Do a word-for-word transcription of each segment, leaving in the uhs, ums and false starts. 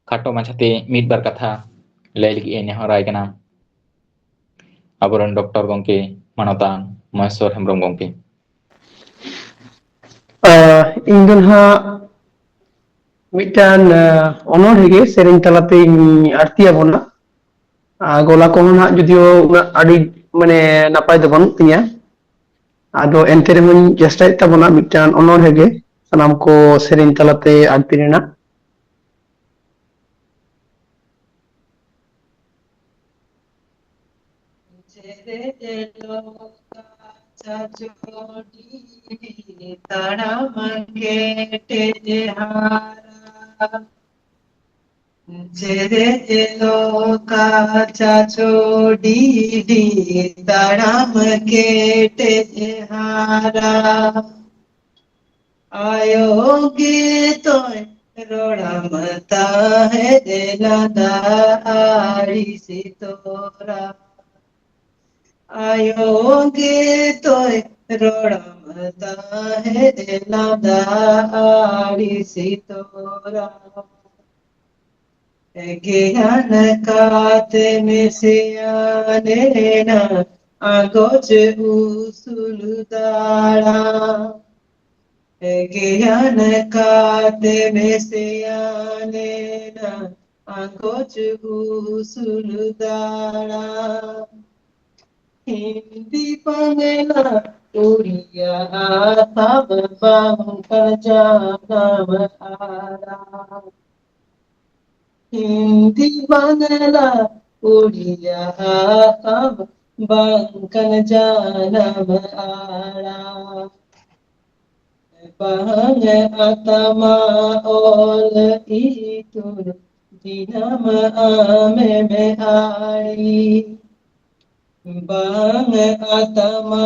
ᱠᱷᱟᱴᱚ ᱢᱟᱪᱷᱟᱛᱮ ᱢᱤᱫ ᱵᱟᱨ ᱠᱟᱛᱷᱟ ᱞᱟᱹᱭ ᱞᱟᱹᱜᱤᱫ ᱮ ᱱᱮᱦᱚᱨᱟᱭ ᱠᱟᱱᱟ ᱟᱵᱚᱨᱮᱱ ᱰᱚᱠᱴᱚᱨ ᱜᱚᱢᱠᱮ ᱢᱟᱱᱚᱛᱟᱱ ᱢᱚᱦᱮᱥᱣᱚᱨ ᱦᱮᱢᱵᱨᱚᱢ ᱜᱚᱢᱠᱮ᱾ ᱤᱧ ᱫᱚ ᱱᱟᱦᱟᱜ ᱢᱤᱫᱴᱟᱝ ᱚᱱᱚᱬᱦᱮ ᱜᱮ ᱥᱮᱨᱮᱧ ᱛᱟᱞᱟᱛᱮᱧ ᱟᱬᱛᱤ ᱟᱵᱚᱱᱟ᱾ ᱜᱚᱞᱟ ᱠᱚᱦᱚᱸ ᱱᱟᱦᱟᱜ ᱡᱩᱫᱤᱭᱳ ᱩᱱᱟᱹᱜ ᱟᱹᱰᱤ ᱢᱟᱱᱮ ᱱᱟᱯᱟᱭ ᱫᱚ ᱵᱟᱹᱱᱩᱜ ᱛᱤᱧᱟᱹ, ᱟᱫᱚ ᱮᱱᱛᱮ ᱨᱮᱦᱚᱸᱧ ᱪᱮᱥᱴᱟᱭᱮᱫ ᱛᱟᱵᱚᱱᱟ ᱢᱤᱫᱴᱟᱝ ᱚᱱᱚᱬᱦᱮ ᱜᱮ ᱥᱟᱱᱟᱢ ᱠᱚ ᱥᱮᱨᱮᱧ ᱛᱟᱞᱟᱛᱮ ᱟᱬᱛᱤ ᱨᱮᱱᱟᱜ᱾ ᱪᱮᱨᱮᱡ ᱞᱚᱠᱟ ᱪᱟᱪᱳ ᱰᱤᱰᱤ ᱛᱟᱲᱟᱢ ᱠᱮᱴᱮᱡ ᱦᱟᱨᱟ᱾ ᱟᱭᱳ ᱜᱮ ᱛᱚᱭ ᱨᱚᱲᱟᱢ ᱛᱟᱦᱮᱸᱫ ᱞᱟᱸᱫᱟ ᱟᱹᱲᱤᱥ ᱛᱚᱨᱟ᱾ ᱟᱭᱳ ᱜᱮ ᱛᱚᱭ ᱨᱚᱲᱟᱢ ᱛᱟᱦᱮᱸᱫ ᱞᱟᱸᱫᱟ ᱟᱹᱲᱤᱥ ᱛᱚᱨᱟ᱾ ᱜᱮᱭᱟᱱ ᱠᱟᱛᱮᱢ ᱥᱮᱭᱟᱱᱮᱱᱟ ᱟᱸᱜᱚᱪ ᱩᱥᱩᱞ ᱫᱟᱲᱟ᱾ ᱜᱮᱭᱟᱱ ᱠᱟᱛᱮᱢ ᱥᱮᱭᱟᱱᱮᱱᱟ ᱟᱸᱜᱚᱪ ᱩᱥᱩᱞ ᱫᱟᱲᱟ᱾ ᱦᱤᱱᱫᱤ ᱵᱟᱝᱞᱟ ᱩᱲᱤᱭᱟ ᱟᱥᱟᱢ ᱵᱟᱝ ᱠᱟᱱ ᱡᱟᱱᱟᱢ ᱟᱲᱟᱝ᱾ ᱦᱤᱱᱫᱤ ᱵᱟᱝᱞᱟ ᱩᱲᱤᱭᱟ ᱟᱥᱟᱢ ᱵᱟᱝ ᱠᱟᱱ ᱡᱟᱱᱟᱢ ᱟᱲᱟᱝ᱾ ᱵᱟᱝ ᱟᱛᱢᱟ ᱚᱞ ᱤᱛᱩᱱ ᱫᱤᱱᱟᱹᱢ ᱟᱢᱮᱢ ᱟᱲᱤ᱾ ᱵᱟᱝ ᱟᱛᱢᱟ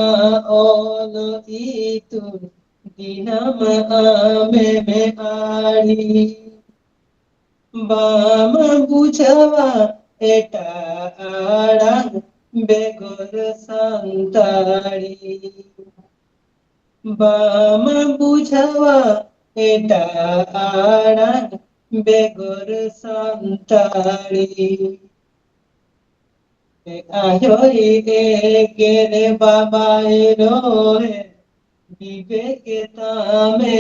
ᱚᱞ ᱤᱛᱩᱱ ᱫᱤᱱᱟᱹᱢ ᱟᱢᱮᱢ ᱟᱲᱤ᱾ ᱵᱟᱢ ᱵᱩᱡᱷᱟᱹᱣᱟ ᱮᱴᱟᱜ ᱟᱲᱟᱝ ᱵᱮᱜᱚᱨ ᱥᱟᱱᱛᱟᱲᱤ᱾ ᱵᱟᱢ ᱵᱩᱡᱷᱟᱹᱣᱟ ᱮᱴᱟᱜ ᱟᱲᱟᱝ ᱵᱮᱜᱚᱨ ᱥᱟᱱᱛᱟᱲᱤ᱾ ᱟᱭᱳᱭ ᱮᱜᱮᱨ ᱵᱟᱵᱟᱭ ᱨᱚᱦᱮᱫ, ᱵᱤᱵᱮᱠ ᱛᱟᱢᱮ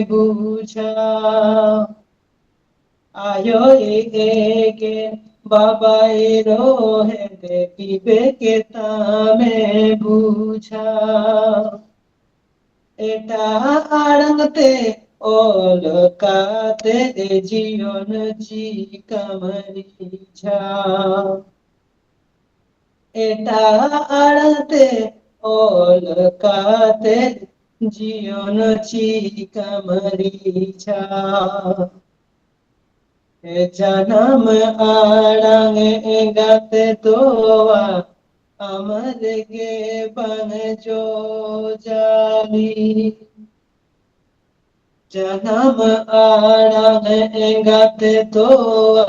ᱵᱩᱡᱷᱟᱹᱣ᱾ ᱟᱭᱳᱭ ᱮᱜᱮᱨ ᱵᱟᱵᱟᱭ ᱨᱚᱦᱮᱫ, ᱵᱤᱵᱮᱠ ᱛᱟᱢᱮ ᱵᱩᱡᱷᱟᱹᱣ᱾ ᱮᱴᱟᱜ ᱟᱲᱟᱝ ᱛᱮ ᱚᱞ ᱠᱟᱛᱮ ᱡᱤᱭᱚᱱ ᱪᱤᱠᱟᱢ ᱨᱤᱡᱷᱟᱹᱣ᱾ ᱮᱴᱟᱜ ᱟᱲᱟᱝ ᱛᱮ ᱚᱞ ᱠᱟᱛᱮ ᱡᱤᱭᱚᱱ ᱪᱤᱠᱟᱢ ᱨᱤᱡᱷᱟᱹᱣ᱾ ᱡᱟᱱᱟᱢ ᱟᱲᱟᱝ ᱮᱸᱜᱟᱛ ᱛᱚᱣᱟ, ᱟᱢ ᱨᱮᱜᱮ ᱵᱟᱝ ᱡᱚ ᱡᱟᱹᱞᱤ᱾ ᱡᱟᱱᱟᱢ ᱟᱲᱟᱝ ᱮᱸᱜᱟᱛ ᱛᱚᱣᱟ,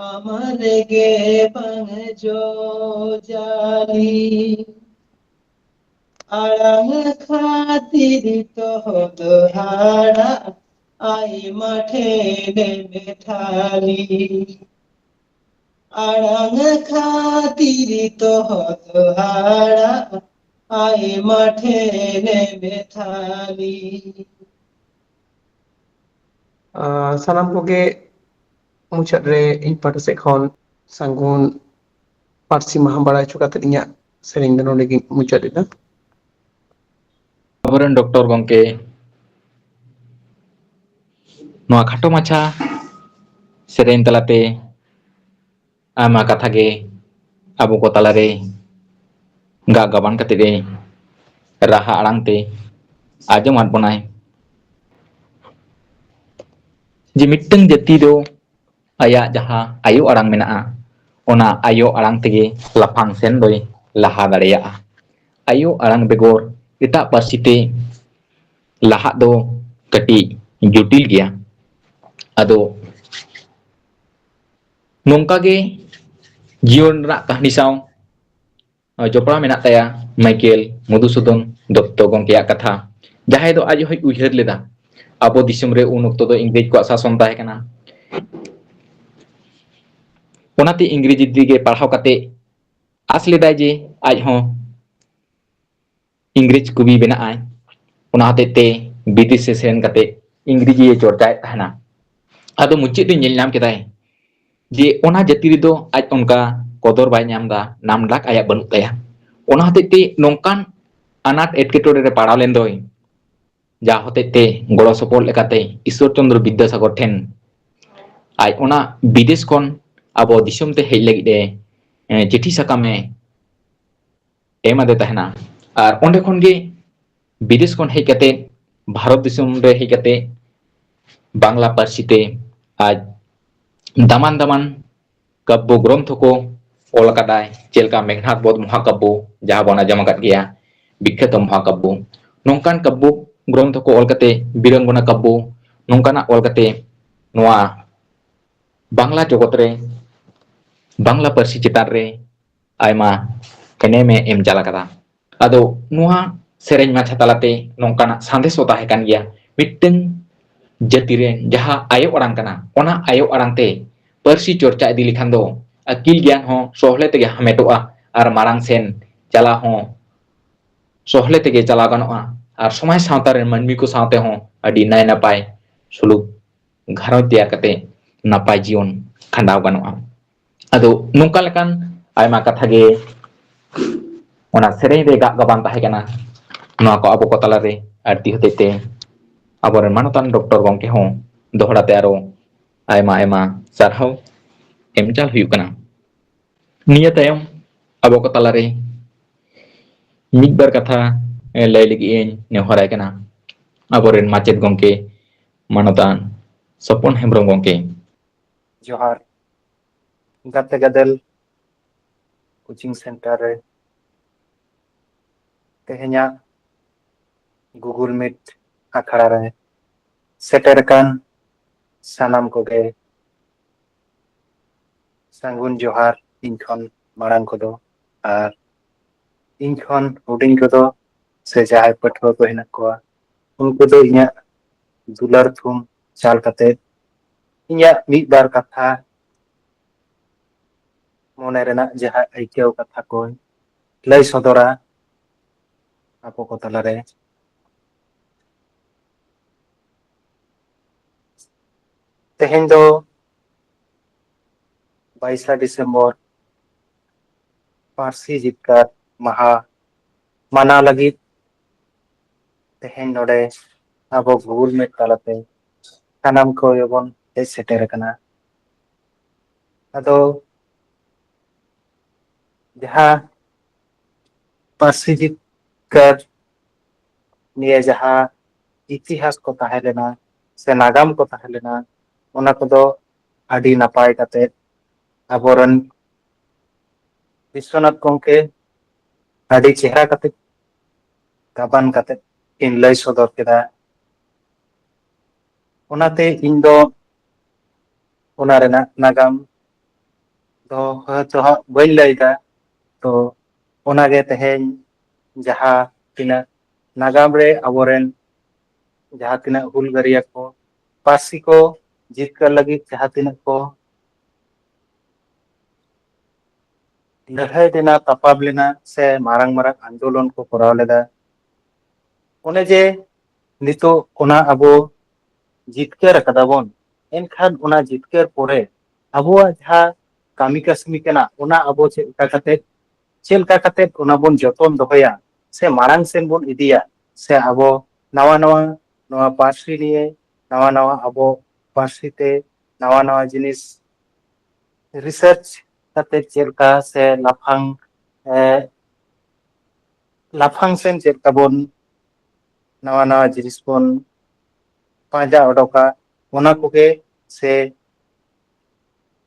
ᱟᱢ ᱨᱮᱜᱮ ᱵᱟᱝ ᱡᱚ ᱡᱟᱹᱞᱤ᱾ ᱟᱲᱟᱝ ᱠᱷᱟᱹᱛᱤᱨ ᱛᱚᱦᱚᱫ ᱦᱟᱲᱟᱜ, ᱟᱭᱢᱟ ᱴᱷᱮᱱᱮᱢ ᱛᱷᱟᱞᱤ᱾ ᱟᱲᱟᱝ ᱠᱷᱟᱹᱛᱤᱨ ᱛᱚᱦᱚᱫ ᱦᱟᱲᱟᱜ, ᱟᱭᱢᱟ ᱴᱷᱮᱱᱮᱢ ᱛᱷᱟᱞᱤ᱾ ᱟᱨ ᱥᱟᱱᱟᱢ ᱠᱚᱜᱮ ᱢᱩᱪᱟᱹᱫ ᱨᱮ ᱤᱧ ᱯᱟᱦᱴᱟ ᱥᱮᱫ ᱠᱷᱚᱱ ᱥᱟᱹᱜᱩᱱ ᱯᱟᱹᱨᱥᱤ ᱢᱟᱦᱟ ᱵᱟᱲᱟᱭ ᱦᱚᱪᱚ ᱠᱟᱛᱮ ᱤᱧᱟᱹᱜ ᱥᱮᱨᱮᱧ ᱫᱚ ᱱᱚᱰᱮ ᱜᱤᱧ ᱢᱩᱪᱟᱹᱫ ᱮᱫᱟ᱾ ᱟᱵᱚᱨᱮᱱ ᱰᱚᱠᱴᱚᱨ ᱜᱚᱢᱠᱮ ᱱᱚᱣᱟ ᱠᱷᱟᱴᱚ ᱢᱟᱪᱷᱟ ᱥᱮᱨᱮᱧ ᱛᱟᱞᱟᱛᱮ ᱟᱭᱢᱟ ᱠᱟᱛᱷᱟ ᱜᱮ ᱟᱵᱚ ᱠᱚ ᱛᱟᱞᱟᱨᱮ ᱜᱟᱜ ᱜᱟᱵᱟᱱ ᱠᱟᱛᱮ ᱮ ᱨᱟᱦᱟ ᱟᱲᱟᱝ ᱛᱮ ᱟᱸᱡᱚᱢᱟᱫ ᱵᱚᱱᱟᱭ᱾ ᱡᱮ ᱢᱤᱫᱴᱟᱝ ᱡᱟᱹᱛᱤ ᱫᱚ ᱟᱭᱟᱜ ᱡᱟᱦᱟᱸ ᱟᱭᱳ ᱟᱲᱟᱝ ᱢᱮᱱᱟᱜᱼᱟ, ᱚᱱᱟ ᱟᱭᱳ ᱟᱲᱟᱝ ᱛᱮᱜᱮ ᱞᱟᱯᱷᱟᱝ ᱥᱮᱱ ᱫᱚᱭ ᱞᱟᱦᱟ ᱫᱟᱲᱮᱭᱟᱜᱼᱟ᱾ ᱟᱭᱳ ᱟᱲᱟᱝ ᱵᱮᱜᱚᱨ ᱮᱴᱟᱜ ᱯᱟᱹᱨᱥᱤ ᱛᱮ ᱞᱟᱦᱟᱜ ᱫᱚ ᱠᱟᱹᱴᱤᱡ ᱡᱚᱴᱤᱞ ᱜᱮᱭᱟ᱾ ᱟᱫᱚ ᱱᱚᱝᱠᱟ ᱜᱮ ᱡᱤᱭᱚᱱ ᱨᱮᱱᱟᱜ ᱠᱟᱹᱦᱱᱤ ᱥᱟᱶ ᱡᱚᱯᱲᱟᱣ ᱢᱮᱱᱟᱜ ᱛᱟᱭᱟ ᱢᱟᱭᱠᱮᱞ ᱢᱚᱫᱷᱩᱥᱩᱫᱚᱱ ᱫᱚᱛᱛᱚ ᱜᱚᱢᱠᱮᱭᱟᱜ ᱠᱟᱛᱷᱟ, ᱡᱟᱦᱟᱸᱭ ᱫᱚ ᱟᱡ ᱦᱚᱸᱭ ᱩᱭᱦᱟᱹᱨ ᱞᱮᱫᱟ ᱟᱵᱚ ᱫᱤᱥᱚᱢ ᱨᱮ ᱩᱱ ᱚᱠᱛᱚ ᱫᱚ ᱤᱝᱨᱮᱡᱽ ᱠᱚᱣᱟᱜ ᱥᱟᱥᱚᱱ ᱛᱟᱦᱮᱸ ᱠᱟᱱᱟ᱾ ᱚᱱᱟᱛᱮ ᱤᱝᱨᱮᱡᱤ ᱛᱮᱜᱮ ᱯᱟᱲᱦᱟᱣ ᱠᱟᱛᱮ ᱟᱥ ᱞᱮᱫᱟᱭ ᱡᱮ ᱟᱡ ᱦᱚᱸ ᱤᱝᱨᱮᱡᱽ ᱠᱚᱵᱤ ᱵᱮᱱᱟᱜ ᱟᱭ᱾ ᱚᱱᱟ ᱦᱚᱛᱮᱡ ᱛᱮ ᱵᱤᱫᱮᱥ ᱨᱮ ᱥᱮᱱ ᱠᱟᱛᱮ ᱤᱝᱨᱮᱡᱤ ᱮ ᱪᱚᱨᱪᱟᱭᱮᱫ ᱛᱟᱦᱮᱱᱟ᱾ ᱟᱫᱚ ᱢᱩᱪᱟᱹᱫ ᱨᱮ ᱧᱮᱞ ᱧᱟᱢ ᱠᱮᱫᱟᱭ ᱡᱮ ᱚᱱᱟ ᱡᱟᱹᱛᱤ ᱨᱮᱫᱚ ᱟᱡ ᱚᱱᱠᱟ ᱠᱚᱫᱚᱨ ᱵᱟᱭ ᱧᱟᱢ ᱮᱫᱟ, ᱱᱟᱢᱰᱟᱠ ᱟᱭᱟᱜ ᱵᱟᱹᱱᱩᱜ ᱛᱟᱭᱟ᱾ ᱚᱱᱟ ᱦᱚᱛᱮᱡ ᱛᱮ ᱱᱚᱝᱠᱟᱱ ᱟᱱᱟᱴ ᱮᱴᱠᱮᱴᱚᱬᱮ ᱨᱮ ᱯᱟᱲᱟᱣ ᱞᱮᱱ ᱫᱚᱭ, ᱡᱟ ᱦᱚᱛᱮᱡ ᱛᱮ ᱜᱚᱲᱚ ᱥᱚᱯᱚᱦᱚᱫ ᱞᱮᱠᱟᱛᱮ ᱤᱥᱥᱚᱨ ᱪᱚᱱᱫᱨᱚ ᱵᱤᱫᱽᱫᱟᱥᱟᱜᱚᱨ ᱴᱷᱮᱱ ᱟᱡ ᱚᱱᱟ ᱵᱤᱫᱮᱥ ᱠᱷᱚᱱ ᱟᱵᱚ ᱫᱤᱥᱚᱢ ᱛᱮ ᱦᱮᱡ ᱞᱟᱹᱜᱤᱫ ᱮ, ᱮ, ᱪᱤᱴᱷᱤ ᱥᱟᱠᱟᱢ ᱮ ᱮᱢ ᱟᱫᱮ ᱛᱟᱦᱮᱱᱟ᱾ ᱟᱨ ᱚᱸᱰᱮ ᱠᱷᱚᱱ ᱜᱮ ᱵᱤᱫᱮᱥ ᱠᱷᱚᱱ ᱦᱮᱡ ᱠᱟᱛᱮ ᱵᱷᱟᱨᱚᱛ ᱫᱤᱥᱚᱢ ᱨᱮ ᱦᱮᱡ ᱠᱟᱛᱮ ᱵᱟᱝᱞᱟ ᱯᱟᱹᱨᱥᱤ ᱛᱮ ᱟᱡ ᱫᱟᱢᱟᱱ ᱫᱟᱢᱟᱱ ᱠᱟᱵᱵᱚ ᱜᱨᱚᱱᱛᱷᱚ ᱠᱚ ᱚᱞ ᱟᱠᱟᱫᱟᱭ, ᱪᱮᱫ ᱞᱮᱠᱟ ᱢᱮᱜᱷᱱᱟᱫ ᱵᱚᱫᱷ ᱢᱚᱦᱟᱠᱟᱵᱵᱚ, ᱡᱟᱦᱟᱸ ᱵᱚᱱ ᱟᱸᱡᱚᱢ ᱟᱠᱟᱫ ᱜᱮᱭᱟ, ᱵᱤᱠᱠᱷᱟᱛᱚ ᱢᱚᱦᱟᱠᱟᱵᱵᱚ᱾ ᱱᱚᱝᱠᱟᱱ ᱠᱟᱵᱵᱚ ᱜᱨᱚᱱᱛᱷᱚ ᱠᱚ ᱚᱞ ᱠᱟᱛᱮ, ᱵᱤᱨᱚᱝᱜᱚᱱᱟ ᱠᱟᱵᱵᱚ, ᱱᱚᱝᱠᱟᱱᱟᱜ ᱚᱞ ᱠᱟᱛᱮ ᱱᱚᱣᱟ ᱵᱟᱝᱞᱟ ᱡᱚᱜᱚᱛ ᱨᱮ, ᱵᱟᱝᱞᱟ ᱯᱟᱹᱨᱥᱤ ᱪᱮᱛᱟᱱ ᱨᱮ ᱟᱭᱢᱟ ᱮᱱᱮᱢᱮ ᱮᱢ ᱪᱟᱞ ᱟᱠᱟᱫᱟ᱾ ᱟᱫᱚ ᱱᱚᱣᱟ ᱥᱮᱨᱮᱧ ᱢᱟᱪᱷᱟ ᱛᱟᱞᱟᱛᱮ ᱱᱚᱝᱠᱟᱱᱟᱜ ᱥᱟᱸᱫᱮᱥ ᱦᱚᱸ ᱛᱟᱦᱮᱸ ᱠᱟᱱ ᱜᱮᱭᱟ, ᱢᱤᱫᱴᱟᱝ ᱡᱟᱹᱛᱤ ᱨᱮᱱ ᱡᱟᱦᱟᱸ ᱟᱭᱳ ᱟᱲᱟᱝ ᱠᱟᱱᱟ, ᱚᱱᱟ ᱟᱭᱳ ᱟᱲᱟᱝ ᱛᱮ ᱯᱟᱹᱨᱥᱤ ᱪᱚᱨᱪᱟ ᱤᱫᱤ ᱞᱮᱠᱷᱟᱱ ᱫᱚ ᱟᱹᱠᱤᱞ ᱜᱮᱭᱟᱱ ᱦᱚᱸ ᱥᱚᱦᱞᱮ ᱛᱮᱜᱮ ᱦᱟᱢᱮᱴᱚᱜᱼᱟ ᱟᱨ ᱢᱟᱲᱟᱝ ᱥᱮᱱ ᱪᱟᱞᱟᱣ ᱦᱚᱸ ᱥᱚᱦᱞᱮ ᱛᱮᱜᱮ ᱪᱟᱞᱟᱣ ᱜᱟᱱᱚᱜᱼᱟ ᱟᱨ ᱥᱚᱢᱟᱡᱽ ᱥᱟᱶᱛᱟ ᱨᱮᱱ ᱢᱟᱹᱱᱢᱤ ᱠᱚ ᱥᱟᱶᱛᱮ ᱦᱚᱸ ᱟᱹᱰᱤ ᱱᱟᱭ ᱱᱟᱯᱟᱭ ᱥᱩᱞᱩᱠ ᱜᱷᱟᱨᱚᱸᱡᱽ ᱛᱮᱭᱟᱨ ᱠᱟᱛᱮ ᱱᱟᱯᱟᱭ ᱡᱤᱭᱚᱱ ᱠᱷᱟᱸᱰᱟᱣ ᱜᱟᱱᱚᱜᱼᱟ᱾ ᱟᱫᱚ ᱱᱚᱝᱠᱟ ᱞᱮᱠᱟᱱ ᱟᱭᱢᱟ ᱠᱟᱛᱷᱟ ᱜᱮ ᱚᱱᱟ ᱥᱮᱨᱮᱧ ᱨᱮ ᱜᱟᱜ ᱜᱟᱵᱟᱱ ᱛᱟᱦᱮᱸ ᱠᱟᱱᱟ᱾ ᱱᱚᱣᱟ ᱠᱚ ᱟᱵᱚ ᱠᱚ ᱛᱟᱞᱟᱨᱮ ᱟᱹᱲᱛᱤ ᱦᱚᱛᱮᱡ ᱛᱮ ᱟᱵᱚᱨᱮᱱ ᱢᱟᱱᱚᱛᱟᱱ ᱰᱚᱠᱴᱚᱨ ᱜᱚᱢᱠᱮ ᱦᱚᱸ ᱫᱚᱦᱲᱟ ᱛᱮ ᱟᱨᱚ ᱟᱭᱢᱟ ᱟᱭᱢᱟ ᱥᱟᱨᱦᱟᱣ ᱮᱢ ᱪᱟᱞ ᱦᱩᱭᱩᱜ ᱠᱟᱱᱟ᱾ ᱱᱤᱭᱟᱹ ᱛᱟᱭᱚᱢ ᱟᱵᱚ ᱠᱚ ᱛᱟᱞᱟᱨᱮ ᱢᱤᱫ ᱵᱟᱨ ᱠᱟᱛᱷᱟ ᱞᱟᱹᱭ ᱞᱟᱹᱜᱤᱫ ᱤᱧ ᱱᱮᱦᱚᱨᱟᱭ ᱠᱟᱱᱟ ᱟᱵᱚᱨᱮᱱ ᱢᱟᱪᱮᱫ ᱜᱚᱢᱠᱮ ᱢᱟᱱᱚᱛᱟᱱ ᱥᱚᱯᱚᱱ ᱦᱮᱢᱵᱨᱚᱢ ᱜᱚᱢᱠᱮ᱾ ᱡᱚᱦᱟᱨ᱾ ᱜᱟᱛᱮ ᱜᱟᱫᱮᱞ ᱠᱳᱪᱤᱝ ᱥᱮᱱᱴᱟᱨ ᱨᱮ ᱛᱮᱦᱮᱧᱟᱜ ᱜᱩᱜᱩᱞ ᱢᱤᱴ ᱟᱠᱷᱲᱟ ᱨᱮ ᱥᱮᱴᱮᱨ ᱟᱠᱟᱱ ᱥᱟᱱᱟᱢ ᱠᱚᱜᱮ ᱥᱟᱹᱜᱩᱱ ᱡᱚᱦᱟᱨ ᱤᱧ ᱠᱷᱚᱱ ᱢᱟᱲᱟᱝ ᱠᱚᱫᱚ, ᱟᱨ ᱤᱧ ᱠᱷᱚᱱ ᱦᱩᱰᱤᱧ ᱠᱚᱫᱚ ᱥᱮ ᱡᱟᱦᱟᱸᱭ ᱯᱟᱹᱴᱷᱩᱣᱟᱹ ᱠᱚ ᱦᱮᱱᱟᱜ ᱠᱚᱣᱟ, ᱩᱱᱠᱩ ᱫᱚ ᱤᱧᱟᱹᱜ ᱫᱩᱞᱟᱹᱲ ᱛᱷᱩᱢ ᱪᱟᱞ ᱠᱟᱛᱮ ᱤᱧᱟᱹᱜ ᱢᱤᱫ ᱵᱟᱨ ᱠᱟᱛᱷᱟ, ᱢᱚᱱᱮ ᱨᱮᱱᱟᱜ ᱡᱟᱦᱟᱸ ᱟᱹᱭᱠᱟᱹᱣ ᱠᱟᱛᱷᱟ ᱠᱚᱧ ᱞᱟᱹᱭ ᱥᱚᱫᱚᱨᱟ ᱟᱵᱚ ᱠᱚ ᱛᱟᱞᱟᱨᱮ᱾ ᱛᱮᱦᱮᱧ ᱫᱚ ᱵᱟᱭᱤᱥᱟ ᱰᱤᱥᱮᱢᱵᱚᱨ, ᱯᱟᱹᱨᱥᱤ ᱡᱤᱛᱠᱟᱹᱨ ᱢᱟᱦᱟ ᱢᱟᱱᱟᱣ ᱞᱟᱹᱜᱤᱫ ᱛᱮᱦᱮᱧ ᱱᱚᱰᱮ ᱟᱵᱚ Google Meet ᱛᱟᱞᱟᱛᱮ ᱥᱟᱱᱟᱢ ᱠᱚᱜᱮ ᱵᱚᱱ ᱦᱮᱡ ᱥᱮᱴᱮᱨ ᱟᱠᱟᱱᱟ᱾ ᱟᱫᱚ ᱡᱟᱦᱟᱸ ᱯᱟᱹᱨᱥᱤ ᱡᱤᱛᱠᱟᱹᱨ ᱱᱤᱭᱮ ᱡᱟᱦᱟᱸ ᱤᱛᱤᱦᱟᱥ ᱠᱚ ᱛᱟᱦᱮᱸ ᱞᱮᱱᱟ ᱥᱮ ᱱᱟᱜᱟᱢ ᱠᱚ ᱛᱟᱦᱮᱸ ᱞᱮᱱᱟ, ᱚᱱᱟ ᱠᱚᱫᱚ ᱟᱹᱰᱤ ᱱᱟᱯᱟᱭ ᱠᱟᱛᱮ ᱟᱵᱚᱨᱮᱱ ᱵᱤᱥᱥᱚᱱᱟᱛᱷ ᱜᱚᱢᱠᱮ ᱟᱹᱰᱤ ᱪᱮᱦᱨᱟ ᱠᱟᱛᱮ ᱜᱟᱵᱟᱱ ᱠᱟᱛᱮ ᱠᱤᱱ ᱞᱟᱹᱭ ᱥᱚᱫᱚᱨ ᱠᱮᱫᱟ᱾ ᱚᱱᱟᱛᱮ ᱤᱧ ᱫᱚ ᱚᱱᱟ ᱨᱮᱱᱟᱜ ᱱᱟᱜᱟᱢ ᱫᱚ ᱦᱚᱭᱛᱚ ᱦᱟᱸᱜ ᱵᱟᱹᱧ ᱞᱟᱹᱭ ᱮᱫᱟ᱾ ᱛᱚ ᱚᱱᱟᱜᱮ ᱛᱮᱦᱮᱧ ᱡᱟᱦᱟᱸ ᱛᱤᱱᱟᱹᱜ ᱱᱟᱜᱟᱢ ᱨᱮ ᱟᱵᱚᱨᱮᱱ ᱡᱟᱦᱟᱸ ᱛᱤᱱᱟᱹᱜ ᱦᱩᱞᱜᱟᱹᱨᱤᱭᱟᱹ ᱠᱚ, ᱯᱟᱹᱨᱥᱤ ᱠᱚ ᱡᱤᱛᱠᱟᱹᱨ ᱞᱟᱹᱜᱤᱫ ᱡᱟᱦᱟᱸ ᱛᱤᱱᱟᱹᱜ ᱠᱚ ᱞᱟᱹᱲᱦᱟᱹᱭ ᱞᱮᱱᱟ, ᱛᱟᱯᱟᱢ ᱞᱮᱱᱟ ᱥᱮ ᱢᱟᱨᱟᱝ ᱢᱟᱨᱟᱝ ᱟᱱᱫᱳᱞᱚᱱ ᱠᱚ ᱠᱚᱨᱟᱣ ᱞᱮᱫᱟ, ᱚᱱᱮ ᱡᱮ ᱱᱤᱛᱚᱜ ᱚᱱᱟ ᱟᱵᱚ ᱡᱤᱛᱠᱟᱹᱨ ᱟᱠᱟᱫᱟ ᱵᱚᱱ, ᱮᱱᱠᱷᱟᱱ ᱚᱱᱟ ᱡᱤᱛᱠᱟᱹᱨ ᱯᱚᱨᱮ ᱟᱵᱚᱣᱟᱜ ᱡᱟᱦᱟᱸ ᱠᱟᱹᱢᱤ ᱠᱟᱹᱥᱱᱤ ᱠᱟᱱᱟ, ᱚᱱᱟ ᱟᱵᱚ ᱪᱮᱫ ᱞᱮᱠᱟ ᱠᱟᱛᱮ, ᱪᱮᱫ ᱞᱮᱠᱟ ᱠᱟᱛᱮ ᱚᱱᱟ ᱵᱚᱱ ᱡᱚᱛᱚᱱ ᱫᱚᱦᱚᱭᱟ ᱥᱮ ᱢᱟᱲᱟᱝ ᱥᱮᱱ ᱵᱚᱱ ᱤᱫᱤᱭᱟ, ᱥᱮ ᱟᱵᱚ ᱱᱟᱣᱟ ᱱᱟᱣᱟ ᱱᱚᱣᱟ ᱯᱟᱹᱨᱥᱤ ᱱᱤᱭᱮ, ᱱᱟᱣᱟ ᱱᱟᱣᱟ ᱟᱵᱚ ᱯᱟᱹᱨᱥᱤ ᱛᱮ ᱱᱟᱣᱟ ᱱᱟᱣᱟ ᱡᱤᱱᱤᱥ research ᱠᱟᱛᱮ ᱪᱮᱫ ᱞᱮᱠᱟ ᱥᱮ ᱞᱟᱯᱷᱟᱝ, ᱮ, ᱞᱟᱯᱷᱟᱝ ᱥᱮᱱ ᱪᱮᱫ ᱞᱮᱠᱟ ᱵᱚᱱ ᱱᱟᱣᱟ ᱱᱟᱣᱟ ᱡᱤᱱᱤᱥ ᱵᱚᱱ ᱯᱟᱸᱡᱟ ᱚᱰᱚᱠᱟ, ᱚᱱᱟ ᱠᱚᱜᱮ ᱥᱮ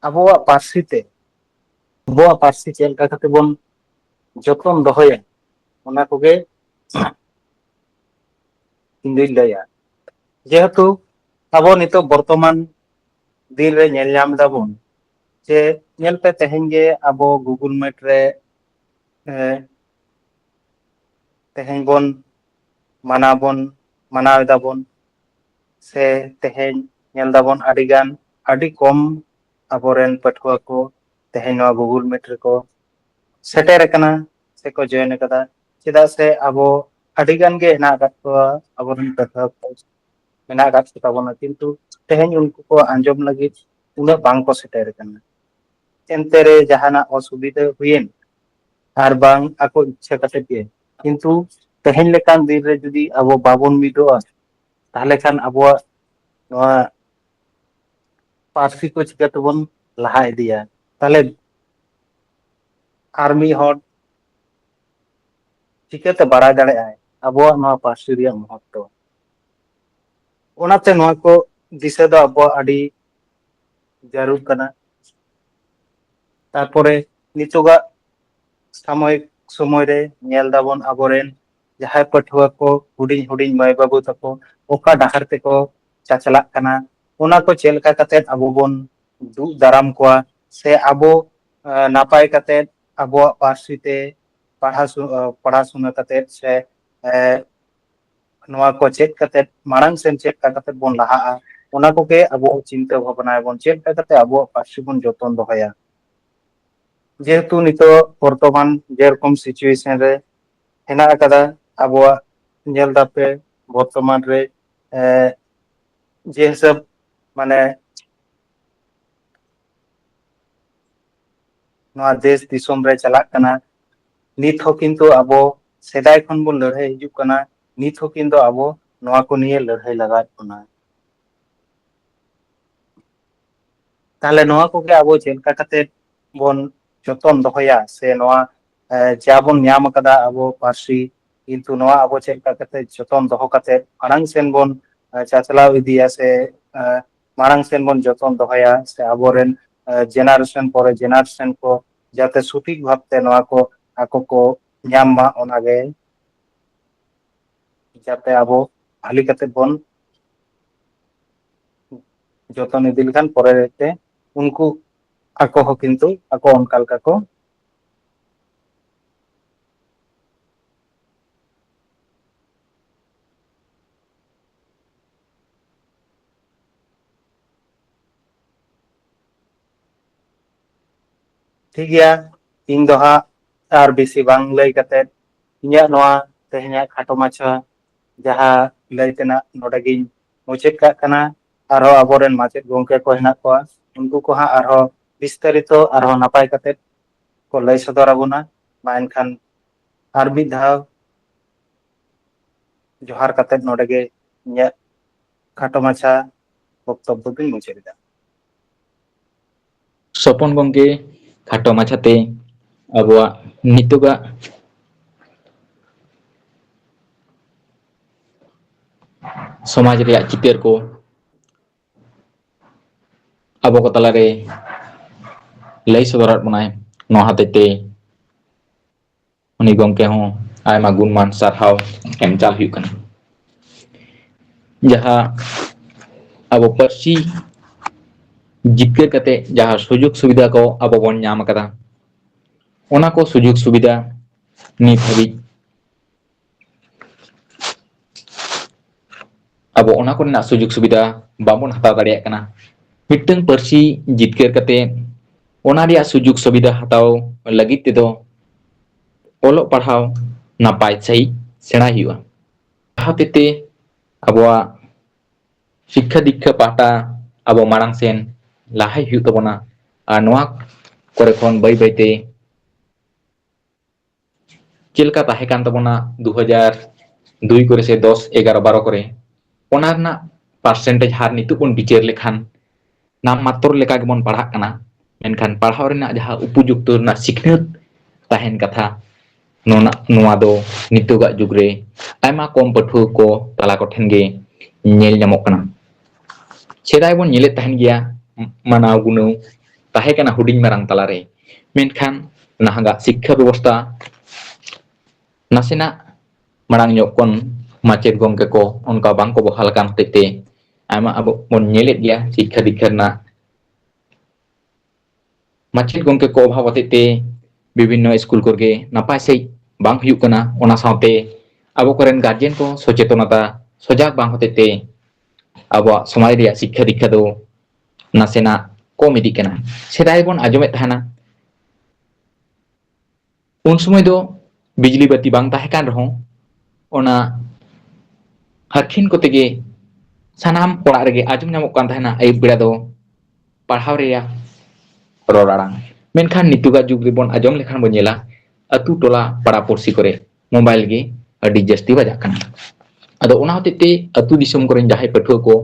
ᱟᱵᱚᱣᱟᱜ ᱯᱟᱹᱨᱥᱤ ᱛᱮ, ᱟᱵᱚᱣᱟᱜ ᱯᱟᱹᱨᱥᱤ ᱪᱮᱫ ᱞᱮᱠᱟ ᱠᱟᱛᱮ ᱵᱚᱱ ᱡᱚᱛᱚᱱ ᱫᱚᱦᱚᱭᱟ, ᱚᱱᱟ ᱠᱚᱜᱮ ᱤᱧ ᱫᱩᱧ ᱞᱟᱹᱭᱟ᱾ ᱡᱮᱦᱮᱛᱩ ᱟᱵᱚ ᱱᱤᱛᱚᱜ ᱵᱚᱨᱛᱚᱢᱟᱱ ᱫᱤᱱ ᱨᱮ ᱧᱮᱞ ᱧᱟᱢ ᱫᱟᱵᱚᱱ ᱡᱮ, ᱧᱮᱞ ᱯᱮ, ᱛᱮᱦᱮᱧ ᱜᱮ ᱟᱵᱚ Google Meet ᱨᱮ, ᱮ, ᱛᱮᱦᱮᱧ ᱵᱚᱱ ᱢᱟᱱᱟᱣ ᱵᱚᱱ, ᱢᱟᱱᱟᱣ ᱮᱫᱟ ᱵᱚᱱ, ᱥᱮ ᱛᱮᱦᱮᱧ ᱧᱮᱞ ᱫᱟᱵᱚᱱ ᱟᱹᱰᱤ ᱜᱟᱱ ᱟᱹᱰᱤ ᱠᱚᱢ ᱟᱵᱚᱨᱮᱱ ᱯᱟᱹᱴᱷᱩᱣᱟᱹ ᱠᱚ ᱛᱮᱦᱮᱧ ᱱᱚᱣᱟ Google Meet ᱨᱮᱠᱚ ᱥᱮᱴᱮᱨ ᱟᱠᱟᱱᱟ ᱥᱮᱠᱚ join ᱟᱠᱟᱫᱟ᱾ ᱪᱮᱫᱟᱜ ᱥᱮ ᱟᱵᱚ ᱟᱹᱰᱤ ᱜᱟᱱ ᱜᱮ ᱦᱮᱱᱟᱜ ᱟᱠᱟᱫ ᱠᱚᱣᱟ, ᱟᱵᱚᱨᱮᱱ ᱯᱟᱹᱴᱷᱩᱣᱟᱹ ᱠᱚ ᱢᱮᱱᱟᱜ ᱟᱠᱟᱫ ᱠᱚ ᱛᱟᱵᱚᱱᱟ, ᱠᱤᱱᱛᱩ ᱛᱮᱦᱮᱧ ᱩᱱᱠᱩ ᱠᱚ ᱟᱸᱡᱚᱢ ᱞᱟᱹᱜᱤᱫ ᱩᱱᱟᱹᱜ ᱵᱟᱝ ᱠᱚ ᱥᱮᱴᱮᱨ ᱟᱠᱟᱱᱟ᱾ ᱮᱱᱛᱮ ᱨᱮ ᱡᱟᱦᱟᱱᱟᱜ ᱚᱥᱩᱵᱤᱫᱷᱟ ᱦᱩᱭᱮᱱ, ᱟᱨ ᱵᱟᱝ ᱟᱠᱚ ᱤᱪᱪᱷᱟᱹ ᱠᱟᱛᱮ ᱜᱮ, ᱠᱤᱱᱛᱩ ᱛᱮᱦᱮᱧ ᱞᱮᱠᱟᱱ ᱫᱤᱱ ᱨᱮ ᱡᱩᱫᱤ ᱟᱵᱚ ᱵᱟᱵᱚᱱ ᱢᱤᱫᱚᱜᱼᱟ, ᱛᱟᱦᱚᱞᱮ ᱠᱷᱟᱱ ᱟᱵᱚᱣᱟᱜ ᱱᱚᱣᱟ ᱯᱟᱹᱨᱥᱤ ᱠᱚ ᱪᱤᱠᱟᱹ ᱛᱮᱵᱚᱱ ᱞᱟᱦᱟ ᱤᱫᱤᱭᱟ? ᱛᱟᱦᱚᱞᱮ ᱟᱨ ᱢᱤᱫ ᱦᱚᱲ ᱪᱤᱠᱟᱹᱛᱮ ᱵᱟᱲᱟᱭ ᱫᱟᱲᱮᱭᱟᱜᱼᱟᱭ ᱟᱵᱚᱣᱟᱜ ᱱᱚᱣᱟ ᱯᱟᱹᱨᱥᱤ ᱨᱮᱭᱟᱜ ᱢᱚᱦᱚᱛᱛᱚ? ᱚᱱᱟᱛᱮ ᱱᱚᱣᱟ ᱠᱚ ᱫᱤᱥᱟᱹ ᱫᱚ ᱟᱵᱚᱣᱟᱜ ᱟᱹᱰᱤ ᱡᱟᱹᱨᱩᱲ ᱠᱟᱱᱟ᱾ ᱛᱟᱨᱯᱚᱨᱮ ᱱᱤᱛᱚᱜᱟᱜ ᱥᱟᱢᱚᱭᱤᱠ ᱥᱚᱢᱚᱭ ᱨᱮ ᱧᱮᱞ ᱫᱟᱵᱚᱱ ᱟᱵᱚᱨᱮᱱ ᱡᱟᱦᱟᱸᱭ ᱯᱟᱹᱴᱷᱩᱣᱟᱹ ᱠᱚ, ᱦᱩᱰᱤᱧ ᱦᱩᱰᱤᱧ ᱢᱟᱹᱭ ᱵᱟᱹᱵᱩ ᱛᱟᱠᱚ ᱚᱠᱟ ᱰᱟᱦᱟᱨ ᱛᱮᱠᱚ ᱪᱟᱪᱞᱟᱜ ᱠᱟᱱᱟ, ᱚᱱᱟ ᱠᱚ ᱪᱮᱫ ᱞᱮᱠᱟ ᱠᱟᱛᱮᱫ ᱟᱵᱚ ᱵᱚᱱ ᱫᱩᱜ ᱫᱟᱨᱟᱢ ᱠᱚᱣᱟ, ᱥᱮ ᱟᱵᱚ, ᱮ, ᱱᱟᱯᱟᱭ ᱠᱟᱛᱮᱫ ᱟᱵᱚᱣᱟᱜ ᱯᱟᱹᱨᱥᱤ ᱛᱮ ᱯᱟᱲᱦᱟᱣ ᱥᱩ-, ᱮ, ᱯᱟᱲᱦᱟᱣ ᱥᱩᱱᱟ ᱠᱟᱛᱮᱫ ᱥᱮ, ᱮ, ᱱᱚᱣᱟ ᱠᱚ ᱪᱮᱫ ᱠᱟᱛᱮᱫ ᱢᱟᱲᱟᱝ ᱥᱮᱱ ᱪᱮᱫ ᱞᱮᱠᱟ ᱠᱟᱛᱮᱫ ᱵᱚᱱ ᱞᱟᱦᱟᱜᱼᱟ, ᱚᱱᱟ ᱠᱚᱜᱮ ᱟᱵᱚ ᱪᱤᱱᱛᱟᱹ ᱵᱷᱟᱵᱽᱱᱟᱭᱟᱵᱚᱱ, ᱪᱮᱫ ᱞᱮᱠᱟ ᱠᱟᱛᱮᱫ ᱟᱵᱚᱣᱟᱜ ᱯᱟᱹᱨᱥᱤ ᱵᱚᱱ ᱡᱚᱛᱚᱱ ᱫᱚᱦᱚᱭᱟ᱾ ᱡᱮᱦᱮᱛᱩ ᱱᱤᱛᱚᱜ ᱵᱚᱨᱛᱚᱢᱟᱱ ᱡᱮᱨᱚᱠᱚᱢ situation ᱨᱮ ᱦᱮᱱᱟᱜ ᱟᱠᱟᱫᱟ, ᱟᱵᱚᱣᱟᱜ ᱧᱮᱞ ᱫᱟᱯᱮ ᱵᱚᱨᱛᱚᱢᱟᱱ ᱨᱮ, ᱮ, ᱡᱮ ᱦᱤᱥᱟᱹᱵ ᱢᱟᱱᱮ ᱱᱚᱣᱟ ᱫᱮᱥ ᱫᱤᱥᱚᱢ ᱨᱮ ᱪᱟᱞᱟᱜ ᱠᱟᱱᱟ, ᱱᱤᱛ ᱦᱚᱸ ᱠᱤᱱᱛᱩ ᱟᱵᱚ ᱥᱮᱫᱟᱭ ᱠᱷᱚᱱ ᱵᱚᱱ ᱞᱟᱹᱲᱦᱟᱹᱭ ᱦᱤᱡᱩᱜ ᱠᱟᱱᱟ, ᱱᱤᱛ ᱦᱚᱸ ᱠᱤᱱᱛᱩ ᱟᱵᱚ ᱱᱚᱣᱟ ᱠᱚ ᱱᱤᱭᱮ ᱞᱟᱹᱲᱦᱟᱹᱭ ᱞᱟᱜᱟᱣᱮᱫ ᱵᱚᱱᱟ᱾ ᱛᱟᱦᱚᱞᱮ ᱱᱚᱣᱟ ᱠᱚᱜᱮ ᱟᱵᱚ ᱪᱮᱫ ᱞᱮᱠᱟ ᱠᱟᱛᱮ ᱵᱚᱱ ᱡᱚᱛᱚᱱ ᱫᱚᱦᱚᱭᱟ, ᱥᱮ ᱱᱚᱣᱟ, ᱮ, ᱡᱟ ᱵᱚᱱ ᱧᱟᱢ ᱟᱠᱟᱫᱟ ᱟᱵᱚ ᱯᱟᱹᱨᱥᱤ, ᱠᱤᱱᱛᱩ ᱱᱚᱣᱟ ᱟᱵᱚ ᱪᱮᱫ ᱞᱮᱠᱟ ᱠᱟᱛᱮ ᱡᱚᱛᱚᱱ ᱫᱚᱦᱚ ᱠᱟᱛᱮ ᱢᱟᱲᱟᱝ ᱥᱮᱱ ᱵᱚᱱ, ᱮ, ᱪᱟᱪᱞᱟᱣ ᱤᱫᱤᱭᱟ, ᱥᱮ, ᱮ, ᱢᱟᱲᱟᱝ ᱥᱮᱱ ᱵᱚᱱ ᱡᱚᱛᱚᱱ ᱫᱚᱦᱚᱭᱟ, ᱥᱮ ᱟᱵᱚᱨᱮᱱ, ᱮ, generation ᱯᱚᱨᱮ generation ᱠᱚ ᱡᱟᱛᱮ ᱥᱚᱴᱷᱤᱠ ᱵᱷᱟᱵᱛᱮ ᱱᱚᱣᱟ ᱠᱚ ᱟᱠᱚ ᱠᱚ ᱧᱟᱢ ᱢᱟ, ᱚᱱᱟᱜᱮ ᱡᱟᱛᱮ ᱟᱵᱚ ᱵᱷᱟᱞᱤ ᱠᱟᱛᱮ ᱵᱚᱱ ᱡᱚᱛᱚᱱ ᱤᱫᱤ ᱞᱮᱠᱷᱟᱱ ᱯᱚᱨᱮ ᱛᱮ ᱩᱱᱠᱩ ᱟᱠᱚ ᱦᱚᱸ ᱠᱤᱱᱛᱩ ᱟᱠᱚ ᱚᱱᱠᱟ ᱞᱮᱠᱟ ᱠᱚ ᱴᱷᱤᱠ ᱜᱮᱭᱟ, ᱤᱧ ᱫᱚ ᱦᱟᱸᱜ ᱟᱨ ᱵᱮᱥᱤ ᱵᱟᱝ ᱞᱟᱹᱭ ᱠᱟᱛᱮᱫ ᱤᱧᱟᱹᱜ ᱱᱚᱣᱟ ᱛᱮᱦᱮᱧᱟᱜ ᱠᱷᱟᱴᱚ ᱢᱟᱪᱷᱟ ᱡᱟᱦᱟᱸ ᱞᱟᱹᱭ ᱛᱮᱱᱟᱜ ᱱᱚᱰᱮ ᱜᱤᱧ ᱢᱩᱪᱟᱹᱫ ᱠᱟᱜ ᱠᱟᱱᱟ᱾ ᱟᱨᱦᱚᱸ ᱟᱵᱚᱨᱮᱱ ᱢᱟᱪᱮᱫ ᱜᱚᱢᱠᱮ ᱠᱚ ᱦᱮᱱᱟᱜ ᱠᱚᱣᱟ, ᱩᱱᱠᱩ ᱠᱚ ᱦᱟᱸᱜ ᱟᱨᱦᱚᱸ ᱵᱤᱥᱛᱟᱨᱤᱛᱚ ᱟᱨᱦᱚᱸ ᱱᱟᱯᱟᱭ ᱠᱟᱛᱮᱫ ᱠᱚ ᱞᱟᱹᱭ ᱥᱚᱫᱚᱨ ᱟᱵᱚᱱᱟ᱾ ᱢᱟ ᱮᱱᱠᱷᱟᱱ ᱟᱨ ᱢᱤᱫ ᱫᱷᱟᱣ ᱡᱚᱦᱟᱨ ᱠᱟᱛᱮᱫ ᱱᱚᱰᱮ ᱜᱮ ᱤᱧᱟᱹᱜ ᱠᱷᱟᱴᱚ ᱢᱟᱪᱷᱟ ᱵᱚᱠᱛᱚᱵᱵᱚ ᱫᱚᱧ ᱢᱩᱪᱟᱹᱫ ᱮᱫᱟ᱾ ᱥᱚᱯᱚᱱ ᱜᱚᱢᱠᱮ, ᱠᱷᱟᱴᱚ ᱢᱟᱪᱷᱟᱛᱮ ᱟᱵᱚᱣᱟᱜ ᱱᱤᱛᱚᱜᱟᱜ ᱥᱚᱢᱟᱡᱽ ᱨᱮᱭᱟᱜ ᱪᱤᱛᱟᱹᱨ ᱠᱚ ᱟᱵᱚ ᱠᱚ ᱛᱟᱞᱟᱨᱮ ᱞᱟᱹᱭ ᱥᱚᱫᱚᱨᱟᱫ ᱵᱚᱱᱟᱭ, ᱱᱚᱣᱟ ᱦᱚᱛᱮᱡ ᱛᱮ ᱩᱱᱤ ᱜᱚᱢᱠᱮ ᱦᱚᱸ ᱟᱭᱢᱟ ᱜᱩᱱᱢᱟᱱ ᱥᱟᱨᱦᱟᱣ ᱮᱢ ᱪᱟᱞ ᱦᱩᱭᱩᱜ ᱠᱟᱱᱟ᱾ ᱡᱟᱦᱟᱸ ᱟᱵᱚ ᱯᱟᱹᱨᱥᱤ ᱡᱤᱛᱠᱟᱹᱨ ᱠᱟᱛᱮ ᱡᱟᱦᱟᱸ ᱥᱩᱡᱳᱜᱽ ᱥᱩᱵᱤᱫᱷᱟ ᱠᱚ ᱟᱵᱚ ᱵᱚᱱ ᱧᱟᱢ ᱟᱠᱟᱫᱟ, ᱚᱱᱟ ᱠᱚ ᱥᱩᱡᱳᱜᱽ ᱥᱩᱵᱤᱫᱷᱟ ᱱᱤᱛ ᱦᱟᱹᱵᱤᱡ ᱟᱵᱚ ᱚᱱᱟ ᱠᱚᱨᱮᱱᱟᱜ ᱥᱩᱡᱳᱜᱽ ᱥᱩᱵᱤᱫᱷᱟ ᱵᱟᱵᱚᱱ ᱦᱟᱛᱟᱣ ᱫᱟᱲᱮᱭᱟᱜ ᱠᱟᱱᱟ᱾ ᱢᱤᱫᱴᱟᱝ ᱯᱟᱹᱨᱥᱤ ᱡᱤᱛᱠᱟᱹᱨ ᱠᱟᱛᱮ ᱚᱱᱟ ᱨᱮᱭᱟᱜ ᱥᱩᱡᱳᱜᱽ ᱥᱩᱵᱤᱫᱷᱟ ᱦᱟᱛᱟᱣ ᱞᱟᱹᱜᱤᱫ ᱛᱮᱫᱚ ᱚᱞᱚᱜ ᱯᱟᱲᱦᱟᱣ ᱱᱟᱯᱟᱭ ᱥᱟᱺᱦᱤᱡ ᱥᱮᱬᱟᱭ ᱦᱩᱭᱩᱜᱼᱟ᱾ ᱡᱟᱦᱟᱸ ᱦᱚᱛᱮᱡ ᱛᱮ ᱟᱵᱚᱣᱟᱜ ᱥᱤᱠᱠᱷᱟ ᱫᱤᱠᱠᱷᱟ ᱯᱟᱦᱴᱟ ᱟᱵᱚ ᱢᱟᱲᱟᱝ ᱥᱮᱱ ᱞᱟᱦᱟᱭ ᱦᱩᱭᱩᱜ ᱛᱟᱵᱚᱱᱟ᱾ ᱟᱨ ᱱᱚᱣᱟ ᱠᱚᱨᱮ ᱠᱷᱚᱱ ᱵᱟᱹᱭ ᱵᱟᱹᱭᱛᱮ ᱪᱮᱫ ᱞᱮᱠᱟ ᱛᱟᱦᱮᱸ ᱠᱟᱱ ᱛᱟᱵᱚᱱᱟ ᱫᱩ ᱦᱟᱡᱟᱨ ᱫᱩᱭ ᱠᱚᱨᱮ ᱥᱮ ᱫᱚᱥ, ᱮᱜᱟᱨᱚ, ᱵᱟᱨᱚ ᱠᱚᱨᱮ, ᱚᱱᱟ ᱨᱮᱱᱟᱜ percentage ᱦᱟᱨ ᱱᱤᱛᱚᱜ ᱵᱚᱱ ᱵᱤᱪᱟᱹᱨ ᱞᱮᱠᱷᱟᱱ ᱱᱟᱢ ᱢᱟᱛᱨᱚ ᱞᱮᱠᱟ ᱜᱮᱵᱚᱱ ᱯᱟᱲᱦᱟᱜ ᱠᱟᱱᱟ, ᱢᱮᱱᱠᱷᱟᱱ ᱯᱟᱲᱦᱟᱣ ᱨᱮᱱᱟᱜ ᱡᱟᱦᱟᱸ ᱩᱯᱚᱡᱩᱠᱛᱚ ᱨᱮᱱᱟᱜ ᱥᱤᱠᱷᱱᱟᱹᱛ ᱛᱟᱦᱮᱱ ᱠᱟᱛᱷᱟ, ᱱᱚᱣᱟ, ᱱᱚᱣᱟ ᱫᱚ ᱱᱤᱛᱚᱜᱟᱜ ᱡᱩᱜᱽ ᱨᱮ ᱟᱭᱢᱟ ᱠᱚᱢ ᱯᱟᱹᱴᱷᱩᱣᱟᱹ ᱠᱚ ᱛᱟᱞᱟ ᱠᱚᱴᱷᱮᱱ ᱜᱮ ᱧᱮᱞ ᱧᱟᱢᱚᱜ ᱠᱟᱱᱟ᱾ ᱥᱮᱫᱟᱭ ᱵᱚᱱ ᱧᱮᱞᱮᱫ ᱛᱟᱦᱮᱱ ᱜᱮᱭᱟ, ᱢᱟᱱᱟᱣ ᱜᱩᱱᱟᱹᱣ ᱛᱟᱦᱮᱸ ᱠᱟᱱᱟ ᱦᱩᱰᱤᱧ ᱢᱟᱨᱟᱝ ᱛᱟᱞᱟᱨᱮ, ᱢᱮᱱᱠᱷᱟᱱ ᱱᱟᱦᱟᱜᱟᱜ ᱥᱤᱠᱠᱷᱟ ᱵᱮᱵᱚᱥᱛᱷᱟ ᱱᱟᱥᱮᱱᱟᱜ ᱢᱟᱲᱟᱝ ᱧᱚᱜ ᱠᱷᱚᱱ ᱢᱟᱪᱮᱫ ᱜᱚᱢᱠᱮ ᱠᱚ ᱚᱱᱠᱟ ᱵᱟᱝ ᱠᱚ ᱵᱚᱦᱟᱞ ᱟᱠᱟᱱ ᱦᱚᱛᱮᱡ ᱛᱮ ᱟᱭᱢᱟ ᱟᱵᱚ ᱵᱚᱱ ᱧᱮᱞᱮᱫ ᱜᱮᱭᱟ ᱥᱤᱠᱠᱷᱟ ᱫᱤᱠᱠᱷᱟ ᱨᱮᱱᱟᱜ ᱢᱟᱪᱮᱫ ᱜᱚᱢᱠᱮ ᱠᱚ ᱚᱵᱷᱟᱵ ᱦᱚᱛᱮᱡ ᱛᱮ ᱵᱤᱵᱷᱤᱱᱱᱚ ᱥᱠᱩᱞ ᱠᱚᱨᱮ ᱜᱮ ᱱᱟᱯᱟᱭ ᱥᱟᱺᱦᱤᱡ ᱵᱟᱝ ᱦᱩᱭᱩᱜ ᱠᱟᱱᱟ᱾ ᱚᱱᱟ ᱥᱟᱶᱛᱮ ᱟᱵᱚ ᱠᱚᱨᱮᱱ ᱜᱟᱨᱡᱮᱱ ᱠᱚ ᱥᱚᱪᱮᱛᱚᱱᱚᱛᱟ ᱥᱚᱡᱟᱜ ᱵᱟᱝ ᱦᱚᱛᱮᱡ ᱛᱮ ᱟᱵᱚᱣᱟᱜ ᱥᱚᱢᱟᱡᱽ ᱨᱮᱭᱟᱜ ᱥᱤᱠᱠᱷᱟ ᱫᱤᱠᱠᱷᱟ ᱫᱚ ᱱᱟᱥᱮᱱᱟᱜ ᱠᱚᱢ ᱤᱫᱤᱜ ᱠᱟᱱᱟ᱾ ᱥᱮᱫᱟᱭ ᱵᱚᱱ ᱟᱸᱡᱚᱢᱮᱫ ᱛᱟᱦᱮᱱᱟ, ᱩᱱ ᱥᱚᱢᱚᱭ ᱫᱚ ᱵᱤᱡᱽᱞᱤ ᱵᱟᱹᱛᱤ ᱵᱟᱝ ᱛᱟᱦᱮᱸ ᱠᱟᱱ ᱨᱮᱦᱚᱸ, ᱚᱱᱟ ᱦᱟᱨᱠᱷᱤᱱ ᱠᱚᱛᱮ ᱜᱮ ᱥᱟᱱᱟᱢ ᱚᱲᱟᱜ ᱨᱮᱜᱮ ᱟᱸᱡᱚᱢ ᱧᱟᱢᱚᱜ ᱠᱟᱱ ᱛᱟᱦᱮᱱᱟ ᱟᱹᱭᱩᱵ ᱵᱮᱲᱟ ᱫᱚ ᱯᱟᱲᱦᱟᱣ ᱨᱮᱭᱟᱜ ᱨᱚᱲ ᱟᱲᱟᱝ᱾ ᱢᱮᱱᱠᱷᱟᱱ ᱱᱤᱛᱚᱜᱟᱜ ᱡᱩᱜᱽ ᱨᱮᱵᱚᱱ ᱟᱸᱡᱚᱢ ᱞᱮᱠᱷᱟᱱ ᱵᱚᱱ ᱧᱮᱞᱟ, ᱟᱹᱛᱩ ᱴᱚᱞᱟ ᱯᱟᱲᱟ ᱯᱩᱲᱥᱤ ᱠᱚᱨᱮ mobile ᱜᱮ ᱟᱹᱰᱤ ᱡᱟᱹᱥᱛᱤ ᱵᱟᱡᱟᱜ ᱠᱟᱱᱟ᱾ ᱟᱫᱚ ᱚᱱᱟ ᱦᱚᱛᱮᱡ ᱛᱮ ᱟᱹᱛᱩ ᱫᱤᱥᱚᱢ ᱠᱚᱨᱮᱱ ᱡᱟᱦᱟᱸᱭ ᱯᱟᱹᱴᱷᱩᱣᱟᱹ ᱠᱚ,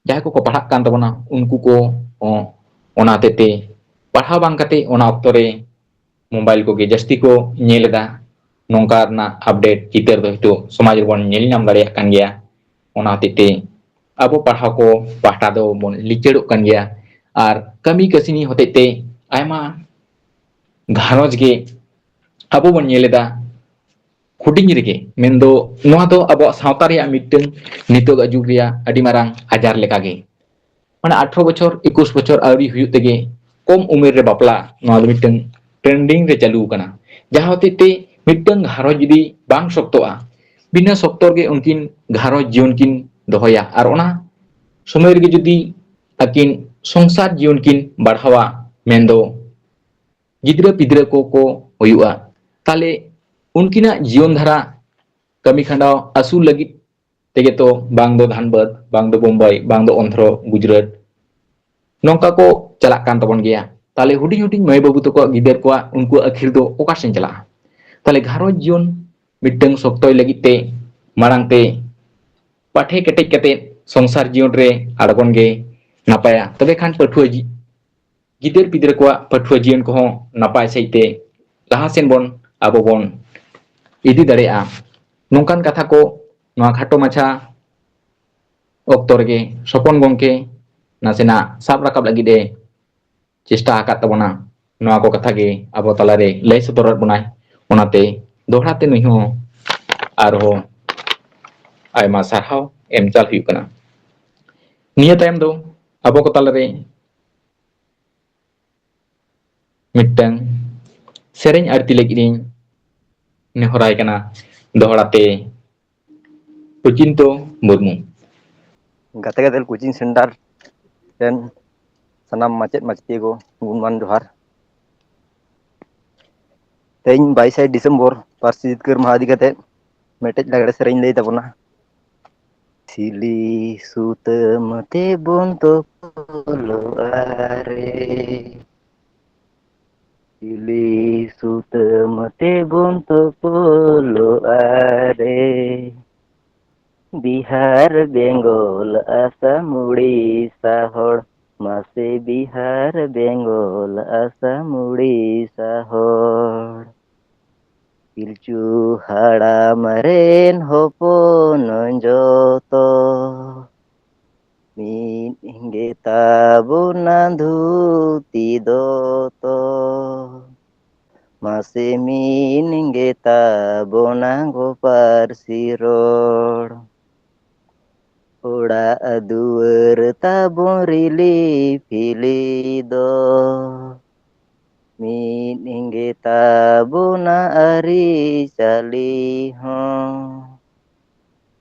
ᱡᱟᱦᱟᱸᱭ ᱠᱚᱠᱚ ᱯᱟᱲᱦᱟᱜ ᱠᱟᱱ ᱛᱟᱵᱚᱱᱟ, ᱩᱱᱠᱩ ᱠᱚ, ᱚ, ᱚᱱᱟ ᱦᱚᱛᱮᱡ ᱛᱮ ᱯᱟᱲᱦᱟᱣ ᱵᱟᱝ ᱠᱟᱛᱮ ᱚᱱᱟ ᱚᱠᱛᱚ ᱨᱮ mobile ᱠᱚᱜᱮ ᱡᱟᱹᱥᱛᱤ ᱠᱚ ᱧᱮᱞ ᱮᱫᱟ᱾ ᱱᱚᱝᱠᱟ ᱨᱮᱱᱟᱜ update ᱪᱤᱛᱟᱹᱨ ᱫᱚ ᱦᱤᱛᱚᱜ ᱥᱚᱢᱟᱡᱽ ᱨᱮᱵᱚᱱ ᱧᱮᱞ ᱧᱟᱢ ᱫᱟᱲᱮᱭᱟᱜ ᱠᱟᱱ ᱜᱮᱭᱟ᱾ ᱚᱱᱟ ᱦᱚᱛᱮᱡ ᱛᱮ ᱟᱵᱚ ᱯᱟᱲᱦᱟᱣ ᱠᱚ ᱯᱟᱦᱴᱟ ᱫᱚ ᱵᱚᱱ ᱞᱤᱪᱟᱹᱲᱚᱜ ᱠᱟᱱ ᱜᱮᱭᱟ᱾ ᱟᱨ ᱠᱟᱹᱢᱤ ᱠᱟᱹᱥᱱᱤ ᱦᱚᱛᱮᱡ ᱛᱮ ᱟᱭᱢᱟ ᱜᱷᱟᱨᱚᱸᱡᱽ ᱜᱮ ᱟᱵᱚ ᱵᱚᱱ ᱧᱮᱞ ᱮᱫᱟ ᱦᱩᱰᱤᱧ ᱨᱮᱜᱮ, ᱢᱮᱱᱫᱚ ᱱᱚᱣᱟ ᱫᱚ ᱟᱵᱚᱣᱟᱜ ᱥᱟᱶᱛᱟ ᱨᱮᱭᱟᱜ ᱢᱤᱫᱴᱟᱝ ᱱᱤᱛᱚᱜᱟᱜ ᱡᱩᱜᱽ ᱨᱮᱭᱟᱜ ᱟᱹᱰᱤ ᱢᱟᱨᱟᱝ ᱟᱡᱟᱨ ᱞᱮᱠᱟᱜᱮ᱾ ᱢᱟᱱᱮ ᱟᱴᱷᱨᱚ ᱵᱚᱪᱷᱚᱨ, ᱮᱠᱩᱥ ᱵᱚᱪᱷᱚᱨ ᱟᱹᱣᱨᱤ ᱦᱩᱭᱩᱜ ᱛᱮᱜᱮ ᱠᱚᱢ ᱩᱢᱮᱨ ᱨᱮ ᱵᱟᱯᱞᱟ, ᱱᱚᱣᱟ ᱫᱚ ᱢᱤᱫᱴᱟᱝ trending ᱨᱮ ᱪᱟᱹᱞᱩ ᱟᱠᱟᱱᱟ᱾ ᱡᱟᱦᱟᱸ ᱦᱚᱛᱮᱡ ᱛᱮ ᱢᱤᱫᱴᱟᱝ ᱜᱷᱟᱨᱚᱸᱡᱽ ᱡᱩᱫᱤ ᱵᱟᱝ ᱥᱚᱠᱛᱚᱜᱼᱟ, ᱵᱤᱱᱟᱹ ᱥᱚᱠᱛᱚ ᱨᱮᱜᱮ ᱩᱱᱠᱤᱱ ᱜᱷᱟᱨᱚᱸᱡᱽ ᱡᱤᱭᱚᱱ ᱠᱤᱱ ᱫᱚᱦᱚᱭᱟ᱾ ᱟᱨ ᱚᱱᱟ ᱥᱚᱢᱚᱭ ᱨᱮᱜᱮ ᱡᱩᱫᱤ ᱟᱹᱠᱤᱱ ᱥᱚᱝᱥᱟᱨ ᱡᱤᱭᱚᱱ ᱠᱤᱱ ᱵᱟᱲᱦᱟᱣᱟ, ᱢᱮᱱᱫᱚ ᱜᱤᱫᱽᱨᱟᱹ ᱯᱤᱫᱽᱨᱟᱹ ᱠᱚᱠᱚ ᱦᱩᱭᱩᱜᱼᱟ, ᱛᱟᱦᱞᱮ ᱩᱱᱠᱤᱱᱟᱜ ᱡᱤᱭᱚᱱ ᱫᱷᱟᱨᱟ ᱠᱟᱹᱢᱤ ᱠᱷᱟᱸᱰᱟᱣ ᱟᱹᱥᱩᱞ ᱞᱟᱹᱜᱤᱫ ᱛᱮᱜᱮ ᱛᱚ ᱵᱟᱝ ᱫᱚ ᱫᱷᱟᱱᱵᱟᱫᱽ, ᱵᱟᱝ ᱫᱚ ᱵᱳᱢᱵᱟᱭ, ᱵᱟᱝ ᱫᱚ ᱚᱱᱫᱷᱨᱚ, ᱜᱩᱡᱽᱨᱟᱴ, ᱱᱚᱝᱠᱟ ᱠᱚ ᱪᱟᱞᱟᱜ ᱠᱟᱱ ᱛᱟᱵᱚᱱ ᱜᱮᱭᱟ᱾ ᱛᱟᱦᱞᱮ ᱦᱩᱰᱤᱧ ᱦᱩᱰᱤᱧ ᱢᱟᱹᱭ ᱵᱟᱹᱵᱩ ᱛᱟᱠᱚᱣᱟᱜ ᱜᱤᱫᱟᱹᱨ ᱠᱚᱣᱟᱜ ᱩᱱᱠᱩᱣᱟᱜ ᱟᱹᱠᱷᱤᱨ ᱫᱚ ᱚᱠᱟ ᱥᱮᱱ ᱪᱟᱞᱟᱜᱼᱟ? ᱛᱟᱦᱞᱮ ᱜᱷᱟᱨᱚᱸᱡᱽ ᱡᱤᱭᱚᱱ ᱢᱤᱫᱴᱟᱝ ᱥᱚᱠᱛᱚᱭ ᱞᱟᱹᱜᱤᱫ ᱛᱮ ᱢᱟᱲᱟᱝ ᱛᱮ ᱯᱟᱴᱷᱮ ᱠᱮᱴᱮᱡ ᱠᱟᱛᱮ ᱥᱚᱝᱥᱟᱨ ᱡᱤᱭᱚᱱ ᱨᱮ ᱟᱬᱜᱚᱱ ᱜᱮ ᱱᱟᱯᱟᱭᱟ᱾ ᱛᱚᱵᱮ ᱠᱷᱟᱱ ᱯᱟᱹᱴᱷᱩᱣᱟᱹ ᱡᱤ-, ᱜᱤᱫᱟᱹᱨ ᱯᱤᱫᱟᱹᱨ ᱠᱚᱣᱟᱜ ᱯᱟᱹᱴᱷᱩᱣᱟᱹ ᱡᱤᱭᱚᱱ ᱠᱚᱦᱚᱸ ᱱᱟᱯᱟᱭ ᱥᱟᱺᱦᱤᱡ ᱛᱮ ᱞᱟᱦᱟ ᱥᱮᱱ ᱵᱚᱱ, ᱟᱵᱚ ᱵᱚᱱ ᱤᱫᱤ ᱫᱟᱲᱮᱭᱟᱜᱼᱟ᱾ ᱱᱚᱝᱠᱟᱱ ᱠᱟᱛᱷᱟ ᱠᱚ ᱱᱚᱣᱟ ᱠᱷᱟᱴᱚ ᱢᱟᱪᱷᱟ ᱚᱠᱛᱚ ᱨᱮᱜᱮ ᱥᱚᱯᱚᱱ ᱜᱚᱢᱠᱮ ᱱᱟᱥᱮᱱᱟᱜ ᱥᱟᱵ ᱨᱟᱠᱟᱵ ᱞᱟᱹᱜᱤᱫ ᱮ ᱪᱮᱥᱴᱟ ᱟᱠᱟᱫ ᱛᱟᱵᱚᱱᱟ᱾ ᱱᱚᱣᱟ ᱠᱚ ᱠᱟᱛᱷᱟ ᱜᱮ ᱟᱵᱚ ᱛᱟᱞᱟᱨᱮ ᱞᱟᱹᱭ ᱥᱚᱫᱚᱨᱟᱫ ᱵᱚᱱᱟᱭ᱾ ᱚᱱᱟᱛᱮ ᱫᱚᱦᱲᱟ ᱛᱮ ᱱᱩᱭ ᱦᱚᱸ ᱟᱨᱦᱚᱸ ᱟᱭᱢᱟ ᱥᱟᱨᱦᱟᱣ ᱮᱢ ᱪᱟᱞ ᱦᱩᱭᱩᱜ ᱠᱟᱱᱟ᱾ ᱱᱤᱭᱟᱹ ᱛᱟᱭᱚᱢ ᱫᱚ ᱟᱵᱚ ᱠᱚ ᱛᱟᱞᱟᱨᱮ ᱢᱤᱫᱴᱟᱝ ᱥᱮᱨᱮᱧ ᱟᱹᱲᱛᱤ ᱞᱟᱹᱜᱤᱫ ᱤᱧ ᱱᱮᱦᱚᱨᱟᱭ ᱠᱟᱱᱟ ᱫᱚᱦᱲᱟ ᱛᱮ ᱚᱪᱤᱱᱛᱚ ᱢᱩᱨᱢᱩ᱾ ᱜᱟᱛᱮ ᱜᱟᱫᱮᱞ coaching center ᱨᱮᱱ ᱥᱟᱱᱟᱢ ᱢᱟᱪᱮᱫ ᱢᱟᱪᱮᱛᱤᱭᱟᱹ ᱠᱚ ᱜᱩᱱᱢᱟᱱ ᱡᱚᱦᱟᱨ᱾ ᱛᱮᱦᱮᱧ ᱵᱟᱭᱤᱥᱮ ᱰᱤᱥᱮᱢᱵᱚᱨ ᱯᱟᱹᱨᱥᱤ ᱡᱤᱛᱠᱟᱹᱨ ᱢᱟᱦᱟ ᱤᱫᱤ ᱠᱟᱛᱮ ᱢᱤᱫᱴᱮᱡ ᱞᱟᱜᱽᱲᱮ ᱥᱮᱨᱮᱧ ᱞᱟᱹᱭ ᱛᱟᱵᱚᱱᱟ᱾ ᱥᱤᱞᱤ ᱥᱩᱛᱟᱹᱢ ᱛᱮᱵᱚᱱ ᱛᱚᱯᱚᱞᱚᱜᱼᱟ ᱨᱮ, ᱥᱤᱞᱤ ᱥᱩᱛᱟᱹᱢ ᱛᱮᱵᱚᱱ ᱛᱚᱯᱚᱞᱚᱜᱼᱟ ᱨᱮ, ᱵᱤᱦᱟᱨ ᱵᱮᱝᱜᱚᱞ ᱟᱥᱟᱢ ᱩᱲᱤᱥᱥᱟ ᱦᱚᱲ, ᱢᱟᱥᱮ ᱵᱤᱦᱟᱨ ᱵᱮᱝᱜᱚᱞ ᱟᱥᱟᱢ ᱩᱲᱤᱥᱥᱟ ᱦᱚᱲ᱾ ᱯᱤᱞᱪᱩ ᱦᱟᱲᱟᱢ ᱨᱮᱱ ᱦᱚᱯᱚᱱ ᱡᱚᱛᱚ, ᱢᱤᱫ ᱜᱮ ᱛᱟᱵᱚᱱᱟ ᱫᱷᱩᱛᱤ ᱫᱚᱛᱚ, ᱢᱟᱥᱮ ᱢᱤᱫ ᱜᱮ ᱛᱟᱵᱚᱱᱟ ᱜᱚ ᱯᱟᱹᱨᱥᱤ ᱨᱚᱲ᱾ ᱚᱲᱟᱜ ᱫᱩᱣᱟᱹᱨ ᱛᱟᱵᱚᱱ ᱨᱤᱞᱤ ᱯᱷᱤᱞᱤ ᱫᱚ, ᱢᱤᱫ ᱜᱮ ᱛᱟᱵᱚᱱᱟ ᱟᱹᱨᱤᱪᱟᱹᱞᱤ ᱦᱚᱸ᱾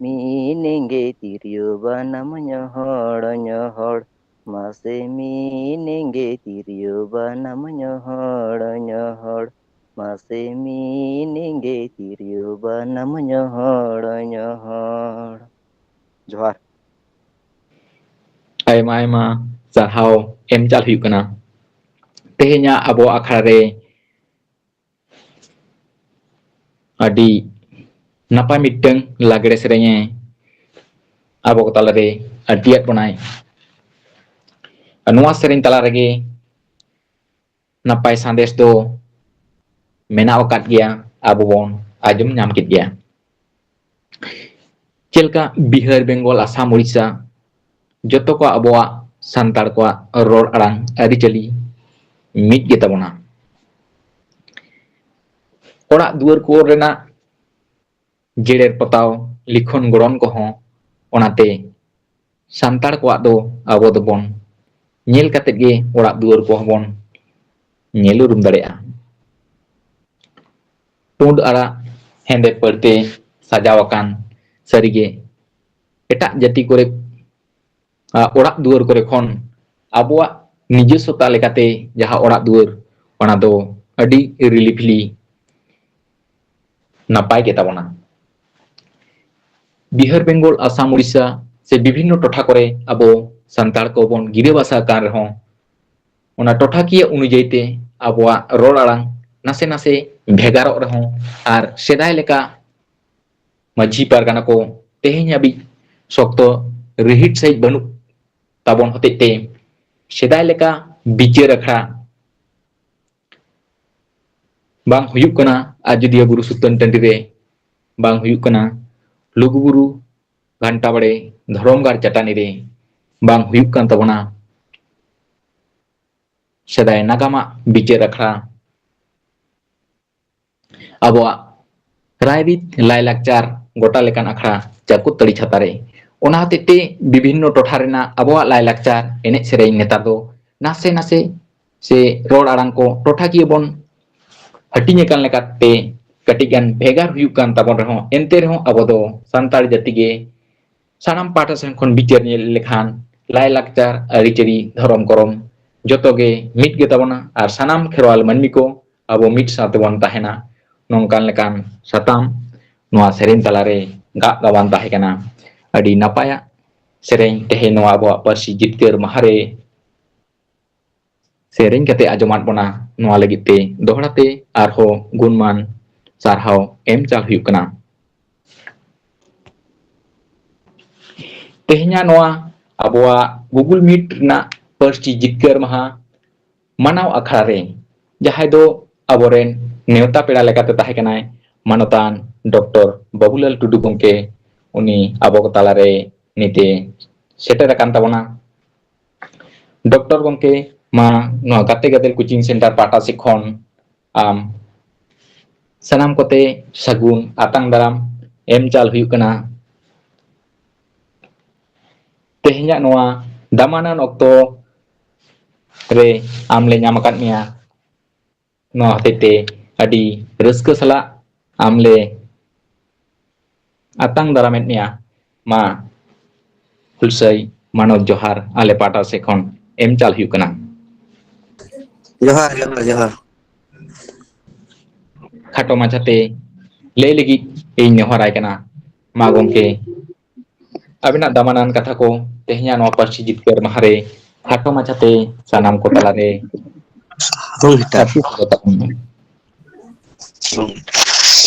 ᱢᱤᱫ ᱜᱮ ᱛᱤᱨᱭᱳ ᱵᱟᱱᱟᱢ ᱧᱚᱦᱚᱲ ᱧᱚᱦᱚᱲ, ᱢᱟᱥᱮ ᱢᱤᱫ ᱜᱮ ᱛᱤᱨᱭᱳ ᱵᱟᱱᱟᱢ ᱧᱚᱦᱚᱲ ᱧᱚᱦᱚᱲ, ᱢᱟᱥᱮ ᱢᱤᱫ ᱜᱮ ᱛᱤᱨᱭᱳ ᱵᱟᱱᱟᱢ ᱧᱚᱦᱚᱲ ᱧᱚᱦᱚᱲ᱾ ᱡᱚᱦᱟᱨ᱾ ᱟᱭᱢᱟ ᱟᱭᱢᱟ ᱥᱟᱨᱦᱟᱣ ᱮᱢ ᱪᱟᱞ ᱦᱩᱭᱩᱜ ᱠᱟᱱᱟ᱾ ᱛᱮᱦᱮᱧᱟᱜ ᱟᱵᱚ ᱟᱠᱷᱲᱟ ᱨᱮ ᱟᱹᱰᱤ ᱱᱟᱯᱟᱭ ᱢᱤᱫᱴᱟᱝ ᱞᱟᱜᱽᱲᱮ ᱥᱮᱨᱮᱧᱮ ᱟᱵᱚ ᱠᱚ ᱛᱟᱞᱟᱨᱮ ᱟᱹᱰᱤᱭᱟᱫ ᱵᱚᱱᱟᱭ᱾ ᱱᱚᱣᱟ ᱥᱮᱨᱮᱧ ᱛᱟᱞᱟ ᱨᱮᱜᱮ ᱱᱟᱯᱟᱭ ᱥᱟᱸᱫᱮᱥ ᱫᱚ ᱢᱮᱱᱟᱜ ᱟᱠᱟᱫ ᱜᱮᱭᱟ, ᱟᱵᱚ ᱵᱚᱱ ᱟᱸᱡᱚᱢ ᱧᱟᱢ ᱠᱮᱫ ᱜᱮᱭᱟ᱾ ᱪᱮᱫ ᱞᱮᱠᱟ ᱵᱤᱦᱟᱨ, ᱵᱮᱝᱜᱚᱞ, ᱟᱥᱟᱢ, ᱩᱲᱤᱥᱥᱟ, ᱡᱚᱛᱚ ᱠᱚᱣᱟᱜ, ᱟᱵᱚᱣᱟᱜ ᱥᱟᱱᱛᱟᱲ ᱠᱚᱣᱟᱜ ᱨᱚᱲ ᱟᱲᱟᱝ ᱟᱹᱨᱤᱪᱟᱹᱞᱤ ᱢᱤᱫ ᱜᱮᱛᱟ ᱵᱚᱱᱟ᱾ ᱚᱲᱟᱜ ᱫᱩᱣᱟᱹᱨ ᱠᱚ ᱨᱮᱱᱟᱜ ᱡᱮᱨᱮᱲ ᱯᱚᱛᱟᱣ, ᱞᱤᱠᱷᱚᱱ ᱜᱚᱲᱦᱚᱱ ᱠᱚᱦᱚᱸ ᱚᱱᱟᱛᱮ ᱥᱟᱱᱛᱟᱲ ᱠᱚᱣᱟᱜ ᱫᱚ ᱟᱵᱚ ᱫᱚᱵᱚᱱ ᱧᱮᱞ ᱠᱟᱛᱮᱫ ᱜᱮ ᱚᱲᱟᱜ ᱫᱩᱣᱟᱹᱨ ᱠᱚᱦᱚᱸ ᱵᱚᱱ ᱧᱮᱞ ᱩᱨᱩᱢ ᱫᱟᱲᱮᱭᱟᱜᱼᱟ᱾ ᱯᱩᱸᱰ ᱟᱨᱟᱜ ᱦᱮᱸᱫᱮ ᱯᱟᱹᱲᱛᱮ ᱥᱟᱡᱟᱣ ᱟᱠᱟᱱ ᱥᱟᱹᱨᱤᱜᱮ ᱮᱴᱟᱜ ᱡᱟᱹᱛᱤ ᱠᱚᱨᱮ, ᱟ, ᱚᱲᱟᱜ ᱫᱩᱣᱟᱹᱨ ᱠᱚᱨᱮ ᱠᱷᱚᱱ ᱟᱵᱚᱣᱟᱜ ᱱᱤᱡᱚᱥᱥᱚᱛᱟ ᱞᱮᱠᱟᱛᱮ ᱡᱟᱦᱟᱸ ᱚᱲᱟᱜ ᱫᱩᱣᱟᱹᱨ, ᱚᱱᱟ ᱫᱚ ᱟᱹᱰᱤ ᱨᱤᱞᱤᱯᱷᱤᱞᱤ ᱱᱟᱯᱟᱭ ᱜᱮ ᱛᱟᱵᱚᱱᱟ᱾ ᱵᱤᱦᱟᱨ, ᱵᱮᱝᱜᱚᱞ, ᱟᱥᱟᱢ, ᱩᱲᱤᱥᱥᱟ ᱥᱮ ᱵᱤᱵᱷᱤᱱᱱᱚ ᱴᱚᱴᱷᱟ ᱠᱚᱨᱮ ᱟᱵᱚ ᱥᱟᱱᱛᱟᱲ ᱠᱚᱵᱚᱱ ᱜᱤᱨᱟᱹᱵᱟᱥᱟ ᱟᱠᱟᱱ ᱨᱮᱦᱚᱸ, ᱚᱱᱟ ᱴᱚᱴᱷᱟᱠᱤᱭᱟᱹ ᱚᱱᱩᱡᱟᱭᱤ ᱛᱮ ᱟᱵᱚᱣᱟᱜ ᱨᱚᱲ ᱟᱲᱟᱝ ᱱᱟᱥᱮ ᱱᱟᱥᱮ ᱵᱷᱮᱜᱟᱨᱚᱜ ᱨᱮᱦᱚᱸ, ᱟᱨ ᱥᱮᱫᱟᱭ ᱞᱮᱠᱟ ᱢᱟᱹᱡᱷᱤ ᱯᱟᱨᱜᱟᱱᱟ ᱠᱚ ᱛᱮᱦᱮᱧ ᱦᱟᱹᱵᱤᱡ ᱥᱚᱠᱛᱚ ᱨᱤᱦᱤᱴ ᱥᱟᱺᱦᱤᱡ ᱵᱟᱹᱱᱩᱜ ᱛᱟᱵᱚᱱ ᱦᱚᱛᱮᱡ ᱛᱮ, ᱥᱮᱫᱟᱭ ᱞᱮᱠᱟ ᱵᱤᱪᱟᱹᱨ ᱟᱠᱷᱲᱟ ᱵᱟᱝ ᱦᱩᱭᱩᱜ ᱠᱟᱱᱟ ᱟᱡᱚᱫᱤᱭᱟᱹ ᱵᱩᱨᱩ ᱥᱩᱛᱟᱹᱱ ᱴᱟᱺᱰᱤ ᱨᱮ, ᱵᱟᱝ ᱦᱩᱭᱩᱜ ᱠᱟᱱᱟ ᱞᱩᱜᱩᱵᱩᱨᱩ ᱜᱷᱟᱱᱴᱟ ᱵᱟᱲᱮ ᱫᱷᱚᱨᱚᱢ ᱜᱟᱲ ᱪᱟᱹᱴᱟᱹᱱᱤ ᱨᱮ, ᱵᱟᱝ ᱦᱩᱭᱩᱜ ᱠᱟᱱ ᱛᱟᱵᱚᱱᱟ ᱥᱮᱫᱟᱭ ᱱᱟᱜᱟᱢᱟᱜ ᱵᱤᱪᱟᱹᱨ ᱟᱠᱷᱲᱟ᱾ ᱟᱵᱚᱣᱟᱜ ᱨᱟᱭᱨᱤᱛ, ᱞᱟᱭᱼᱞᱟᱠᱪᱟᱨ ᱜᱚᱴᱟ ᱞᱮᱠᱟᱱ ᱟᱠᱷᱲᱟ ᱪᱟᱠᱚᱞᱛᱟᱹᱲᱤ ᱪᱷᱟᱛᱟ ᱨᱮ᱾ ᱚᱱᱟ ᱦᱚᱛᱮᱡ ᱛᱮ ᱵᱤᱵᱷᱤᱱᱱᱚ ᱴᱚᱴᱷᱟ ᱨᱮᱱᱟᱜ ᱟᱵᱚᱣᱟᱜ ᱞᱟᱭᱼᱞᱟᱠᱪᱟᱨ, ᱮᱱᱮᱡ ᱥᱮᱨᱮᱧ ᱱᱮᱛᱟᱨ ᱫᱚ ᱱᱟᱥᱮ ᱱᱟᱥᱮ ᱥᱮ ᱨᱚᱲ ᱟᱲᱟᱝ ᱠᱚ ᱴᱚᱴᱷᱟᱠᱤᱭᱟᱹ ᱵᱚᱱ ᱦᱟᱹᱴᱤᱧ ᱟᱠᱟᱱ ᱞᱮᱠᱟᱛᱮ ᱠᱟᱹᱴᱤᱡ ᱜᱟᱱ ᱵᱷᱮᱜᱟᱨ ᱦᱩᱭᱩᱜ ᱠᱟᱱ ᱛᱟᱵᱚᱱ ᱨᱮᱦᱚᱸ, ᱮᱱᱛᱮ ᱨᱮᱦᱚᱸ ᱟᱵᱚ ᱫᱚ ᱥᱟᱱᱛᱟᱲ ᱡᱟᱹᱛᱤ ᱜᱮ ᱥᱟᱱᱟᱢ ᱯᱟᱦᱴᱟ ᱥᱮᱱ ᱠᱷᱚᱱ ᱵᱤᱪᱟᱹᱨ ᱧᱮᱞ ᱞᱮᱠᱷᱟᱱ ᱞᱟᱭᱼᱞᱟᱠᱪᱟᱨ, ᱟᱹᱨᱤᱪᱟᱹᱞᱤ, ᱫᱷᱚᱨᱚᱢ ᱠᱚᱨᱚᱢ ᱡᱚᱛᱚ ᱜᱮ ᱢᱤᱫ ᱜᱮ ᱛᱟᱵᱚᱱᱟ ᱟᱨ ᱥᱟᱱᱟᱢ ᱠᱷᱮᱨᱣᱟᱞ ᱢᱟᱹᱱᱢᱤ ᱠᱚ ᱟᱵᱚ ᱢᱤᱫ ᱥᱟᱶ ᱛᱮᱵᱚᱱ ᱛᱟᱦᱮᱱᱟ᱾ ᱱᱚᱝᱠᱟᱱ ᱞᱮᱠᱟᱱ ᱥᱟᱛᱟᱢ ᱱᱚᱣᱟ ᱥᱮᱨᱮᱧ ᱛᱟᱞᱟᱨᱮ ᱜᱟᱜ ᱜᱟᱵᱟᱱ ᱛᱟᱦᱮᱸ ᱠᱟᱱᱟ᱾ ᱟᱹᱰᱤ ᱱᱟᱯᱟᱭᱟᱜ ᱥᱮᱨᱮᱧ ᱛᱮᱦᱮᱧ ᱱᱚᱣᱟ ᱟᱵᱚᱣᱟᱜ ᱯᱟᱹᱨᱥᱤ ᱡᱤᱛᱠᱟᱹᱨ ᱢᱟᱦᱟ ᱨᱮ ᱥᱮᱨᱮᱧ ᱠᱟᱛᱮ ᱟᱸᱡᱚᱢᱟᱫ ᱵᱚᱱᱟ᱾ ᱱᱚᱣᱟ ᱞᱟᱹᱜᱤᱫ ᱛᱮ ᱫᱚᱦᱲᱟ ᱛᱮ ᱟᱨᱦᱚᱸ ᱜᱩᱱᱢᱟᱱ ᱥᱟᱨᱦᱟᱣ ᱮᱢ ᱪᱟᱞ ᱦᱩᱭᱩᱜ ᱠᱟᱱᱟ᱾ ᱛᱮᱦᱮᱧᱟᱜ ᱱᱚᱣᱟ ᱟᱵᱚᱣᱟᱜ Google Meet ᱨᱮᱱᱟᱜ ᱯᱟᱹᱨᱥᱤ ᱡᱤᱛᱠᱟᱹᱨ ᱢᱟᱦᱟ ᱢᱟᱱᱟᱣ ᱟᱠᱷᱲᱟ ᱨᱮ, ᱡᱟᱦᱟᱸᱭ ᱫᱚ ᱟᱵᱚᱨᱮᱱ ᱱᱮᱣᱛᱟ ᱯᱮᱲᱟ ᱞᱮᱠᱟᱛᱮ ᱛᱟᱦᱮᱸ ᱠᱟᱱᱟᱭ ᱢᱟᱱᱚᱛᱟᱱ ᱰᱚᱠᱴᱚᱨ ᱵᱟᱹᱵᱩᱞᱟᱞ ᱴᱩᱰᱩ ᱜᱚᱢᱠᱮ, ᱩᱱᱤ ᱟᱵᱚ ᱠᱚ ᱛᱟᱞᱟᱨᱮ ᱱᱤᱛᱮ ᱥᱮᱴᱮᱨ ᱟᱠᱟᱱ ᱛᱟᱵᱚᱱᱟ᱾ ᱰᱚᱠᱴᱚᱨ ᱜᱚᱢᱠᱮ, ᱢᱟ ᱱᱚᱣᱟ ᱜᱟᱛᱮ ᱜᱟᱫᱮᱞ ᱠᱳᱪᱤᱝ ᱥᱮᱱᱴᱟᱨ ᱯᱟᱦᱴᱟ ᱥᱮᱫ ᱠᱷᱚᱱ ᱟᱢ ᱥᱟᱱᱟᱢ ᱠᱚᱛᱮ ᱥᱟᱹᱜᱩᱱ ᱟᱛᱟᱝ ᱫᱟᱨᱟᱢ ᱮᱢ ᱪᱟᱞ ᱦᱩᱭᱩᱜ ᱠᱟᱱᱟ᱾ ᱛᱮᱦᱮᱧᱟᱜ ᱱᱚᱣᱟ ᱫᱟᱢᱟᱱᱟᱱ ᱚᱠᱛᱚ ᱨᱮ ᱟᱢ ᱞᱮ ᱧᱟᱢ ᱟᱠᱟᱫ ᱢᱮᱭᱟ᱾ ᱱᱚᱣᱟ ᱦᱚᱛᱮᱡ ᱛᱮ ᱟᱹᱰᱤ ᱨᱟᱹᱥᱠᱟᱹ ᱥᱟᱞᱟᱜ ᱟᱢ ᱞᱮ ᱟᱛᱟᱝ ᱫᱟᱨᱟᱢᱮᱫ ᱢᱮᱭᱟ᱾ ᱢᱟ ᱦᱩᱞᱥᱟᱹᱭ ᱢᱟᱱᱚᱛ ᱡᱚᱦᱟᱨ ᱟᱞᱮ ᱯᱟᱦᱴᱟ ᱥᱮᱫ ᱠᱷᱚᱱ ᱮᱢ ᱪᱟᱞ ᱦᱩᱭᱩᱜ ᱠᱟᱱᱟ᱾ ᱡᱚᱦᱟᱨ, ᱡᱚᱦᱟᱨ, ᱡᱚᱦᱟᱨ᱾ ᱠᱷᱟᱴᱚ ᱢᱟᱪᱷᱟᱛᱮ ᱞᱟᱹᱭ ᱞᱟᱹᱜᱤᱫ ᱤᱧ ᱱᱮᱦᱚᱨᱟᱭ ᱠᱟᱱᱟ᱾ ᱢᱟ ᱜᱚᱢᱠᱮ, ᱟᱵᱤᱱᱟᱜ ᱫᱟᱢᱟᱱᱟᱱ ᱠᱟᱛᱷᱟ ᱠᱚ ᱛᱮᱦᱮᱧᱟᱜ ᱱᱚᱣᱟ ᱯᱟᱹᱨᱥᱤ ᱡᱤᱛᱠᱟᱹᱨ ᱢᱟᱦᱟ ᱨᱮ ᱠᱷᱟᱴᱚ ᱢᱟᱪᱷᱟᱛᱮ ᱥᱟᱱᱟᱢ ᱠᱚ ᱛᱟᱞᱟᱨᱮ ᱦᱩᱸ, ᱦᱮᱸ᱾ ᱯᱟᱹᱨᱥᱤ ᱥᱚᱫᱚᱨ ᱛᱟᱵᱚᱱ ᱢᱮ᱾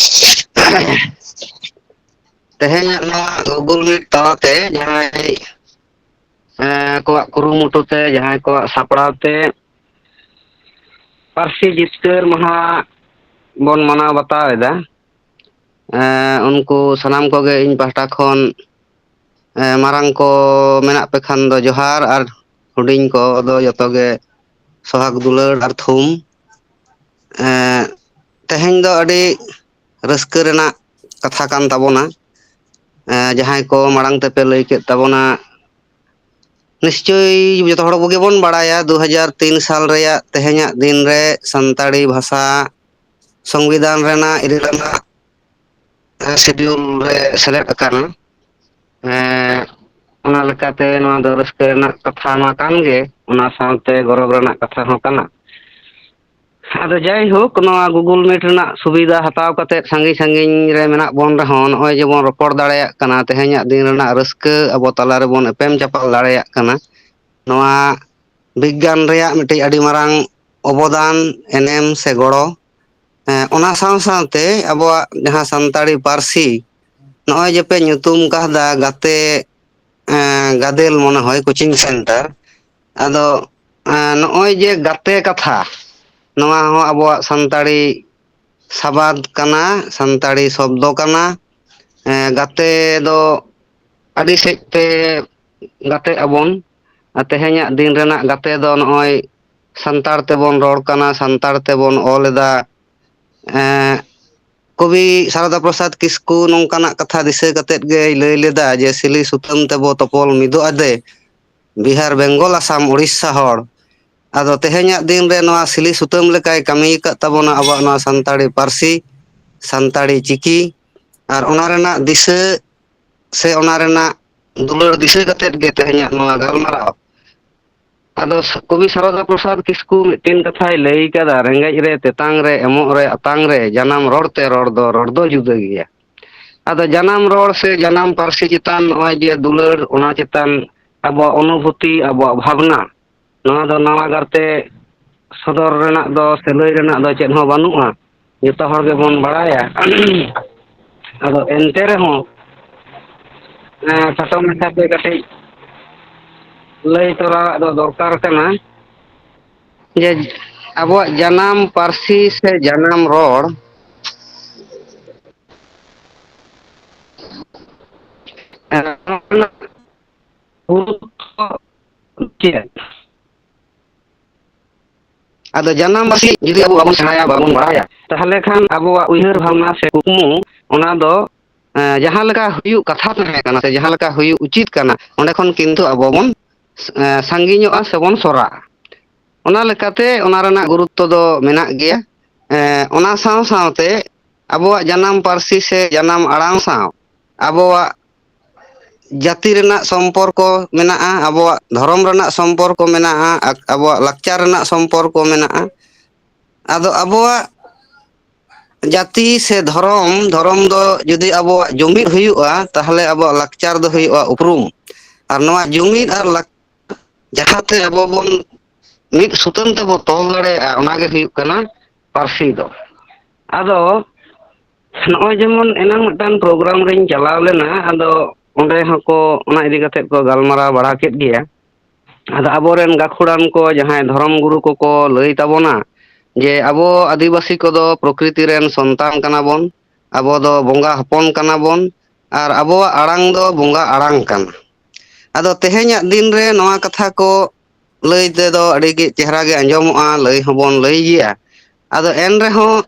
ᱛᱮᱦᱮᱧᱟᱜ ᱱᱚᱣᱟ Google Meet ᱛᱟᱞᱟᱛᱮ ᱡᱟᱦᱟᱸᱭ, ᱮᱸ, ᱠᱚᱣᱟᱜ ᱠᱩᱨᱩᱢᱩᱴᱩ ᱛᱮ, ᱡᱟᱦᱟᱸᱭ ᱠᱚᱣᱟᱜ ᱥᱟᱯᱲᱟᱣ ᱛᱮ ᱯᱟᱹᱨᱥᱤ ᱡᱤᱛᱠᱟᱹᱨ ᱢᱟᱦᱟ ᱵᱚᱱ ᱢᱟᱱᱟᱣ ᱵᱟᱛᱟᱣ ᱮᱫᱟ, ᱮᱸ, ᱩᱱᱠᱩ ᱥᱟᱱᱟᱢ ᱠᱚᱜᱮ ᱤᱧ ᱯᱟᱦᱴᱟ ᱠᱷᱚᱱ, ᱮᱸ, ᱢᱟᱨᱟᱝ ᱠᱚ ᱢᱮᱱᱟᱜ ᱯᱮ ᱠᱷᱟᱱ ᱫᱚ ᱡᱚᱦᱟᱨ, ᱟᱨ ᱦᱩᱰᱤᱧ ᱠᱚ ᱫᱚ ᱡᱚᱛᱚ ᱜᱮ ᱥᱚᱦᱟᱜᱽ ᱫᱩᱞᱟᱹᱲ ᱟᱨ ᱛᱷᱩᱢ᱾ ᱮᱸ, ᱛᱮᱦᱮᱧ ᱫᱚ ᱟᱹᱰᱤ ᱨᱟᱹᱥᱠᱟᱹ ᱨᱮᱱᱟᱜ ᱠᱟᱛᱷᱟ ᱠᱟᱱ ᱛᱟᱵᱚᱱᱟ᱾ ᱮᱸ, ᱡᱟᱦᱟᱸᱭ ᱠᱚ ᱢᱟᱲᱟᱝ ᱛᱮᱯᱮ ᱞᱟᱹᱭ ᱠᱮᱫ ᱛᱟᱵᱚᱱᱟ, ᱱᱤᱥᱪᱳᱭ ᱡᱚᱛᱚ ᱦᱚᱲ ᱠᱚᱜᱮ ᱵᱚᱱ ᱵᱟᱲᱟᱭᱟ, ᱫᱩ ᱦᱟᱡᱟᱨ ᱛᱤᱱ ᱥᱟᱞ ᱨᱮᱭᱟᱜ ᱛᱮᱦᱮᱧᱟᱜ ᱫᱤᱱ ᱨᱮ ᱥᱟᱱᱛᱟᱲᱤ ᱵᱷᱟᱥᱟ ᱥᱚᱝᱵᱤᱫᱷᱟᱱ ᱨᱮᱱᱟᱜ ᱤᱨᱟᱹᱞ ᱟᱱᱟᱜ ᱥᱤᱰᱤᱭᱩᱞ ᱨᱮ ᱥᱮᱞᱮᱫ ᱟᱠᱟᱱᱟ᱾ ᱮᱸ, ᱚᱱᱟ ᱞᱮᱠᱟᱛᱮ ᱱᱚᱣᱟ ᱫᱚ ᱨᱟᱹᱥᱠᱟᱹ ᱨᱮᱱᱟᱜ ᱠᱟᱛᱷᱟ ᱢᱟ ᱠᱟᱱ ᱜᱮ, ᱚᱱᱟ ᱥᱟᱶᱛᱮ ᱜᱚᱨᱚᱵᱽ ᱨᱮᱱᱟᱜ ᱠᱟᱛᱷᱟ ᱦᱚᱸ ᱠᱟᱱᱟ᱾ ᱟᱫᱚ ᱡᱟᱭᱦᱳᱠ, ᱱᱚᱣᱟ Google Meet ᱨᱮᱱᱟᱜ ᱥᱩᱵᱤᱫᱷᱟ ᱦᱟᱛᱟᱣ ᱠᱟᱛᱮ ᱥᱟᱺᱜᱤᱧ ᱥᱟᱺᱜᱤᱧ ᱨᱮ ᱢᱮᱱᱟᱜ ᱵᱚᱱ ᱨᱮᱦᱚᱸ, ᱱᱚᱜᱼᱚᱭ ᱡᱮᱵᱚᱱ ᱨᱚᱯᱚᱲ ᱫᱟᱲᱮᱭᱟᱜ ᱠᱟᱱᱟ, ᱛᱮᱦᱮᱧᱟᱜ ᱫᱤᱱ ᱨᱮᱱᱟᱜ ᱨᱟᱹᱥᱠᱟᱹ ᱟᱵᱚ ᱛᱟᱞᱟ ᱨᱮᱵᱚᱱ ᱮᱯᱮᱢ ᱪᱟᱯᱟᱞ ᱫᱟᱲᱮᱭᱟᱜ ᱠᱟᱱᱟ᱾ ᱱᱚᱣᱟ ᱵᱤᱜᱽᱜᱟᱱ ᱨᱮᱭᱟᱜ ᱢᱤᱫᱴᱤᱡ ᱟᱹᱰᱤ ᱢᱟᱨᱟᱝ ᱚᱵᱚᱫᱟᱱ, ᱮᱱᱮᱢ ᱥᱮ ᱜᱚᱲᱚ᱾ ᱦᱮᱸ, ᱚᱱᱟ ᱥᱟᱶ ᱥᱟᱶᱛᱮ ᱟᱵᱚᱣᱟᱜ ᱡᱟᱦᱟᱸ ᱥᱟᱱᱛᱟᱲᱤ ᱯᱟᱹᱨᱥᱤ, ᱱᱚᱜᱼᱚᱭ ᱡᱮᱯᱮ ᱧᱩᱛᱩᱢ ᱠᱟᱦᱫᱟ ᱜᱟᱛᱮ, ᱮᱸ, ᱜᱟᱫᱮᱞ ᱢᱚᱱᱮ ᱦᱚᱭ ᱠᱳᱪᱤᱝ ᱥᱮᱱᱴᱟᱨ, ᱟᱫᱚ, ᱮᱸ, ᱱᱚᱜᱼᱚᱭ ᱡᱮ ᱜᱟᱛᱮ ᱠᱟᱛᱷᱟ, ᱱᱚᱣᱟ ᱦᱚᱸ ᱟᱵᱚᱣᱟᱜ ᱥᱟᱱᱛᱟᱲᱤ ᱥᱟᱵᱟᱫ ᱠᱟᱱᱟ, ᱥᱟᱱᱛᱟᱲᱤ ᱥᱚᱵᱫᱚ ᱠᱟᱱᱟ᱾ ᱮᱸ, ᱜᱟᱛᱮ ᱫᱚ ᱟᱹᱰᱤ ᱥᱮᱫ ᱛᱮ ᱜᱟᱛᱮᱜ ᱟᱵᱚᱱ᱾ ᱟᱨ ᱛᱮᱦᱮᱧᱟᱜ ᱫᱤᱱ ᱨᱮᱱᱟᱜ ᱜᱟᱛᱮ ᱫᱚ ᱱᱚᱜᱼᱚᱭ ᱥᱟᱱᱛᱟᱲ ᱛᱮᱵᱚᱱ ᱨᱚᱲ ᱠᱟᱱᱟ, ᱥᱟᱱᱛᱟᱲ ᱛᱮᱵᱚᱱ ᱚᱞ ᱮᱫᱟ᱾ ᱮᱸ, ᱠᱚᱵᱤ ᱥᱟᱨᱚᱫᱟ ᱯᱨᱚᱥᱟᱫᱽ ᱠᱤᱥᱠᱩ ᱱᱚᱝᱠᱟᱱᱟᱜ ᱠᱟᱛᱷᱟ ᱫᱤᱥᱟᱹ ᱠᱟᱛᱮᱫ ᱜᱮᱭ ᱞᱟᱹᱭ ᱞᱮᱫᱟ ᱡᱮ, "ᱥᱤᱞᱤ ᱥᱩᱛᱟᱹᱢ ᱛᱮᱵᱚ ᱛᱚᱯᱚᱞ ᱢᱤᱫᱚᱜ ᱟᱫᱮ, ᱵᱤᱦᱟᱨ, ᱵᱮᱝᱜᱚᱞ, ᱟᱥᱟᱢ, ᱩᱲᱤᱥᱥᱟ ᱦᱚᱲ᱾" ᱟᱫᱚ ᱛᱮᱦᱮᱧᱟᱜ ᱫᱤᱱ ᱨᱮ ᱱᱚᱣᱟ ᱥᱤᱞᱤ ᱥᱩᱛᱟᱹᱢ ᱞᱮᱠᱟᱭ ᱠᱟᱹᱢᱤ ᱟᱠᱟᱫ ᱛᱟᱵᱚᱱᱟ ᱟᱵᱚᱣᱟᱜ ᱱᱚᱣᱟ ᱥᱟᱱᱛᱟᱲᱤ ᱯᱟᱹᱨᱥᱤ, ᱥᱟᱱᱛᱟᱲᱤ ᱪᱤᱠᱤ, ᱟᱨ ᱚᱱᱟ ᱨᱮᱱᱟᱜ ᱫᱤᱥᱟᱹ ᱥᱮ ᱚᱱᱟ ᱨᱮᱱᱟᱜ ᱫᱩᱞᱟᱹᱲ ᱫᱤᱥᱟᱹ ᱠᱟᱛᱮᱫ ᱜᱮ ᱛᱮᱦᱮᱧᱟᱜ ᱱᱚᱣᱟ ᱜᱟᱞᱢᱟᱨᱟᱣ ᱟᱫᱚ ᱥ-, ᱠᱚᱵᱤ ᱥᱟᱨᱚᱫᱟ ᱯᱨᱚᱥᱟᱫᱽ ᱠᱤᱥᱠᱩ ᱢᱤᱫᱴᱮᱱ ᱠᱟᱛᱷᱟᱭ ᱞᱟᱹᱭ ᱠᱟᱫᱟ, "ᱨᱮᱸᱜᱮᱡ ᱨᱮ ᱛᱮᱛᱟᱝ ᱨᱮ ᱮᱢᱚᱜ ᱨᱮ ᱟᱛᱟᱝ ᱨᱮ, ᱡᱟᱱᱟᱢ ᱨᱚᱲ ᱛᱮ ᱨᱚᱲ ᱫᱚ ᱨᱚᱲ ᱫᱚ ᱡᱩᱫᱟᱹ ᱜᱮᱭᱟ᱾" ᱟᱫᱚ ᱡᱟᱱᱟᱢ ᱨᱚᱲ ᱥᱮ ᱡᱟᱱᱟᱢ ᱯᱟᱹᱨᱥᱤ ᱪᱮᱛᱟᱱ ᱱᱚᱜᱼᱚᱭ ᱡᱮ ᱫᱩᱞᱟᱹᱲ, ᱚᱱᱟ ᱪᱮᱛᱟᱱ ᱟᱵᱚᱣᱟᱜ ᱚᱱᱩᱵᱷᱩᱛᱤ, ᱟᱵᱚᱣᱟᱜ ᱵᱷᱟᱵᱽᱱᱟ, ᱱᱚᱣᱟ ᱫᱚ ᱱᱟᱣᱟ ᱜᱟᱨᱛᱮ ᱥᱚᱫᱚᱨ ᱨᱮᱱᱟᱜ ᱫᱚ ᱥᱮ ᱞᱟᱹᱭ ᱨᱮᱱᱟᱜ ᱫᱚ ᱪᱮᱫ ᱦᱚᱸ ᱵᱟᱹᱱᱩᱜᱼᱟ, ᱡᱚᱛᱚ ᱦᱚᱲ ᱜᱮᱵᱚᱱ ᱵᱟᱲᱟᱭᱟ᱾ ᱟᱫᱚ ᱮᱱᱛᱮ ᱨᱮᱦᱚᱸ, ᱮᱸ, ᱠᱷᱟᱴᱚ ᱢᱟᱪᱷᱟᱛᱮ ᱠᱟᱹᱴᱤᱡ ᱞᱟᱹᱭ ᱛᱚᱨᱟᱣᱟᱜ ᱫᱚ ᱫᱚᱨᱠᱟᱨ ᱠᱟᱱᱟ ᱡᱮ ᱟᱵᱚᱣᱟᱜ ᱡᱟᱱᱟᱢ ᱯᱟᱹᱨᱥᱤ ᱥᱮ ᱡᱟᱱᱟᱢ ᱨᱚᱲ, ᱮᱸ, ᱱᱚᱣᱟ ᱨᱮᱱᱟᱜ ᱜᱩᱨᱩᱛᱛᱚ ᱪᱮᱫ? ᱟᱫᱚ ᱡᱟᱱᱟᱢ ᱯᱟᱹᱨᱥᱤ ᱡᱩᱫᱤ ᱟᱵᱚ ᱵᱟᱵᱚᱱ ᱥᱮᱬᱟᱭᱟ, ᱵᱟᱵᱚᱱ ᱵᱟᱲᱟᱭᱟ, ᱛᱟᱦᱚᱞᱮ ᱠᱷᱟᱱ ᱟᱵᱚᱣᱟᱜ ᱩᱭᱦᱟᱹᱨ ᱵᱷᱟᱵᱽᱱᱟ ᱥᱮ ᱠᱩᱠᱢᱩ, ᱚᱱᱟ ᱫᱚ, ᱮᱸ, ᱡᱟᱦᱟᱸ ᱞᱮᱠᱟ ᱦᱩᱭᱩᱜ ᱠᱟᱛᱷᱟ ᱛᱟᱦᱮᱸ ᱠᱟᱱᱟ ᱥᱮ ᱡᱟᱦᱟᱸ ᱞᱮᱠᱟ ᱦᱩᱭᱩᱜ ᱩᱪᱤᱛ ᱠᱟᱱᱟ, ᱚᱸᱰᱮ ᱠᱷᱚᱱ ᱠᱤᱱᱛᱩ ᱟᱵᱚ ᱵᱚᱱ, ᱮᱸ, ᱥᱟᱺᱜᱤᱧᱚᱜᱼᱟ ᱥᱮᱵᱚᱱ ᱥᱚᱨᱟᱜᱼᱟ᱾ ᱚᱱᱟ ᱞᱮᱠᱟᱛᱮ ᱚᱱᱟ ᱨᱮᱱᱟᱜ ᱜᱩᱨᱩᱛᱛᱚ ᱫᱚ ᱢᱮᱱᱟᱜ ᱜᱮᱭᱟ᱾ ᱮᱸ, ᱚᱱᱟ ᱥᱟᱶ ᱥᱟᱶᱛᱮ ᱟᱵᱚᱣᱟᱜ ᱡᱟᱱᱟᱢ ᱯᱟᱹᱨᱥᱤ ᱥᱮ ᱡᱟᱱᱟᱢ ᱟᱲᱟᱝ ᱥᱟᱶ ᱟᱵᱚᱣᱟᱜ ᱡᱟᱹᱛᱤ ᱨᱮᱱᱟᱜ ᱥᱚᱢᱯᱚᱨᱠᱚ ᱢᱮᱱᱟᱜᱼᱟ, ᱟᱵᱚᱣᱟᱜ ᱫᱷᱚᱨᱚᱢ ᱨᱮᱱᱟᱜ ᱥᱚᱢᱯᱚᱨᱠᱚ ᱢᱮᱱᱟᱜᱼᱟ, ᱟᱠ-, ᱟᱵᱚᱣᱟᱜ ᱞᱟᱠᱪᱟᱨ ᱨᱮᱱᱟᱜ ᱥᱚᱢᱯᱚᱨᱠᱚ ᱢᱮᱱᱟᱜᱼᱟ᱾ ᱟᱫᱚ ᱟᱵᱚᱣᱟᱜ ᱡᱟᱹᱛᱤ ᱥᱮ ᱫᱷᱚᱨᱚᱢ, ᱫᱷᱚᱨᱚᱢ ᱫᱚ ᱡᱩᱫᱤ ᱟᱵᱚᱣᱟᱜ ᱡᱩᱢᱤᱫ ᱦᱩᱭᱩᱜᱼᱟ, ᱛᱟᱦᱚᱞᱮ ᱟᱵᱚᱣᱟᱜ ᱞᱟᱠᱪᱟᱨ ᱫᱚ ᱦᱩᱭᱩᱜᱼᱟ ᱩᱯᱨᱩᱢ᱾ ᱟᱨ ᱱᱚᱣᱟ ᱡᱩᱢᱤᱫ ᱟᱨ ᱞᱟᱠ-, ᱡᱟᱦᱟᱸᱛᱮ ᱟᱵᱚ ᱵᱚᱱ ᱢᱤᱫ ᱥᱩᱛᱟᱹᱢ ᱛᱮᱵᱚ ᱛᱚᱞ ᱫᱟᱲᱮᱭᱟᱜᱼᱟ, ᱚᱱᱟᱜᱮ ᱦᱩᱭᱩᱜ ᱠᱟᱱᱟ ᱯᱟᱹᱨᱥᱤ ᱫᱚ᱾ ᱟᱫᱚ ᱱᱚᱜᱼᱚᱭ ᱡᱮᱢᱚᱱ ᱮᱱᱟᱝ ᱢᱤᱫᱴᱟᱝ ᱯᱨᱳᱜᱨᱟᱢ ᱨᱤᱧ ᱪᱟᱞᱟᱣ ᱞᱮᱱᱟ, ᱟᱫᱚ ᱚᱸᱰᱮ ᱦᱚᱸᱠᱚ ᱚᱱᱟ ᱤᱫᱤ ᱠᱟᱛᱮᱫ ᱠᱚ ᱜᱟᱞᱢᱟᱨᱟᱣ ᱵᱟᱲᱟ ᱠᱮᱫ ᱜᱮᱭᱟ᱾ ᱟᱫᱚ ᱟᱵᱚᱨᱮᱱ ᱜᱟᱹᱠᱷᱩᱲᱟᱱ ᱠᱚ, ᱡᱟᱦᱟᱸᱭ ᱫᱷᱚᱨᱚᱢ ᱜᱩᱨᱩ ᱠᱚᱠᱚ ᱞᱟᱹᱭ ᱛᱟᱵᱚᱱᱟ ᱡᱮ ᱟᱵᱚ ᱟᱹᱫᱤᱵᱟᱹᱥᱤ ᱠᱚᱫᱚ ᱯᱨᱚᱠᱨᱤᱛᱤ ᱨᱮᱱ ᱥᱚᱱᱛᱟᱱ ᱠᱟᱱᱟ ᱵᱚᱱ, ᱟᱵᱚ ᱫᱚ ᱵᱚᱸᱜᱟ ᱦᱚᱯᱚᱱ ᱠᱟᱱᱟ ᱵᱚᱱ, ᱟᱨ ᱟᱵᱚᱣᱟᱜ ᱟᱲᱟᱝ ᱫᱚ ᱵᱚᱸᱜᱟ ᱟᱲᱟᱝ ᱠᱟᱱᱟ᱾ ᱟᱫᱚ ᱛᱮᱦᱮᱧᱟᱜ ᱫᱤᱱ ᱨᱮ ᱱᱚᱣᱟ ᱠᱟᱛᱷᱟ ᱠᱚ ᱞᱟᱹᱭ ᱛᱮᱫᱚ ᱟᱹᱰᱤ ᱜᱮ ᱪᱮᱦᱨᱟ ᱜᱮ ᱟᱸᱡᱚᱢᱚᱜᱼᱟ, ᱞᱟᱹᱭ ᱦᱚᱸᱵᱚᱱ ᱞᱟᱹᱭ ᱜᱮᱭᱟ᱾ ᱟᱫᱚ ᱮᱱ ᱨᱮᱦᱚᱸ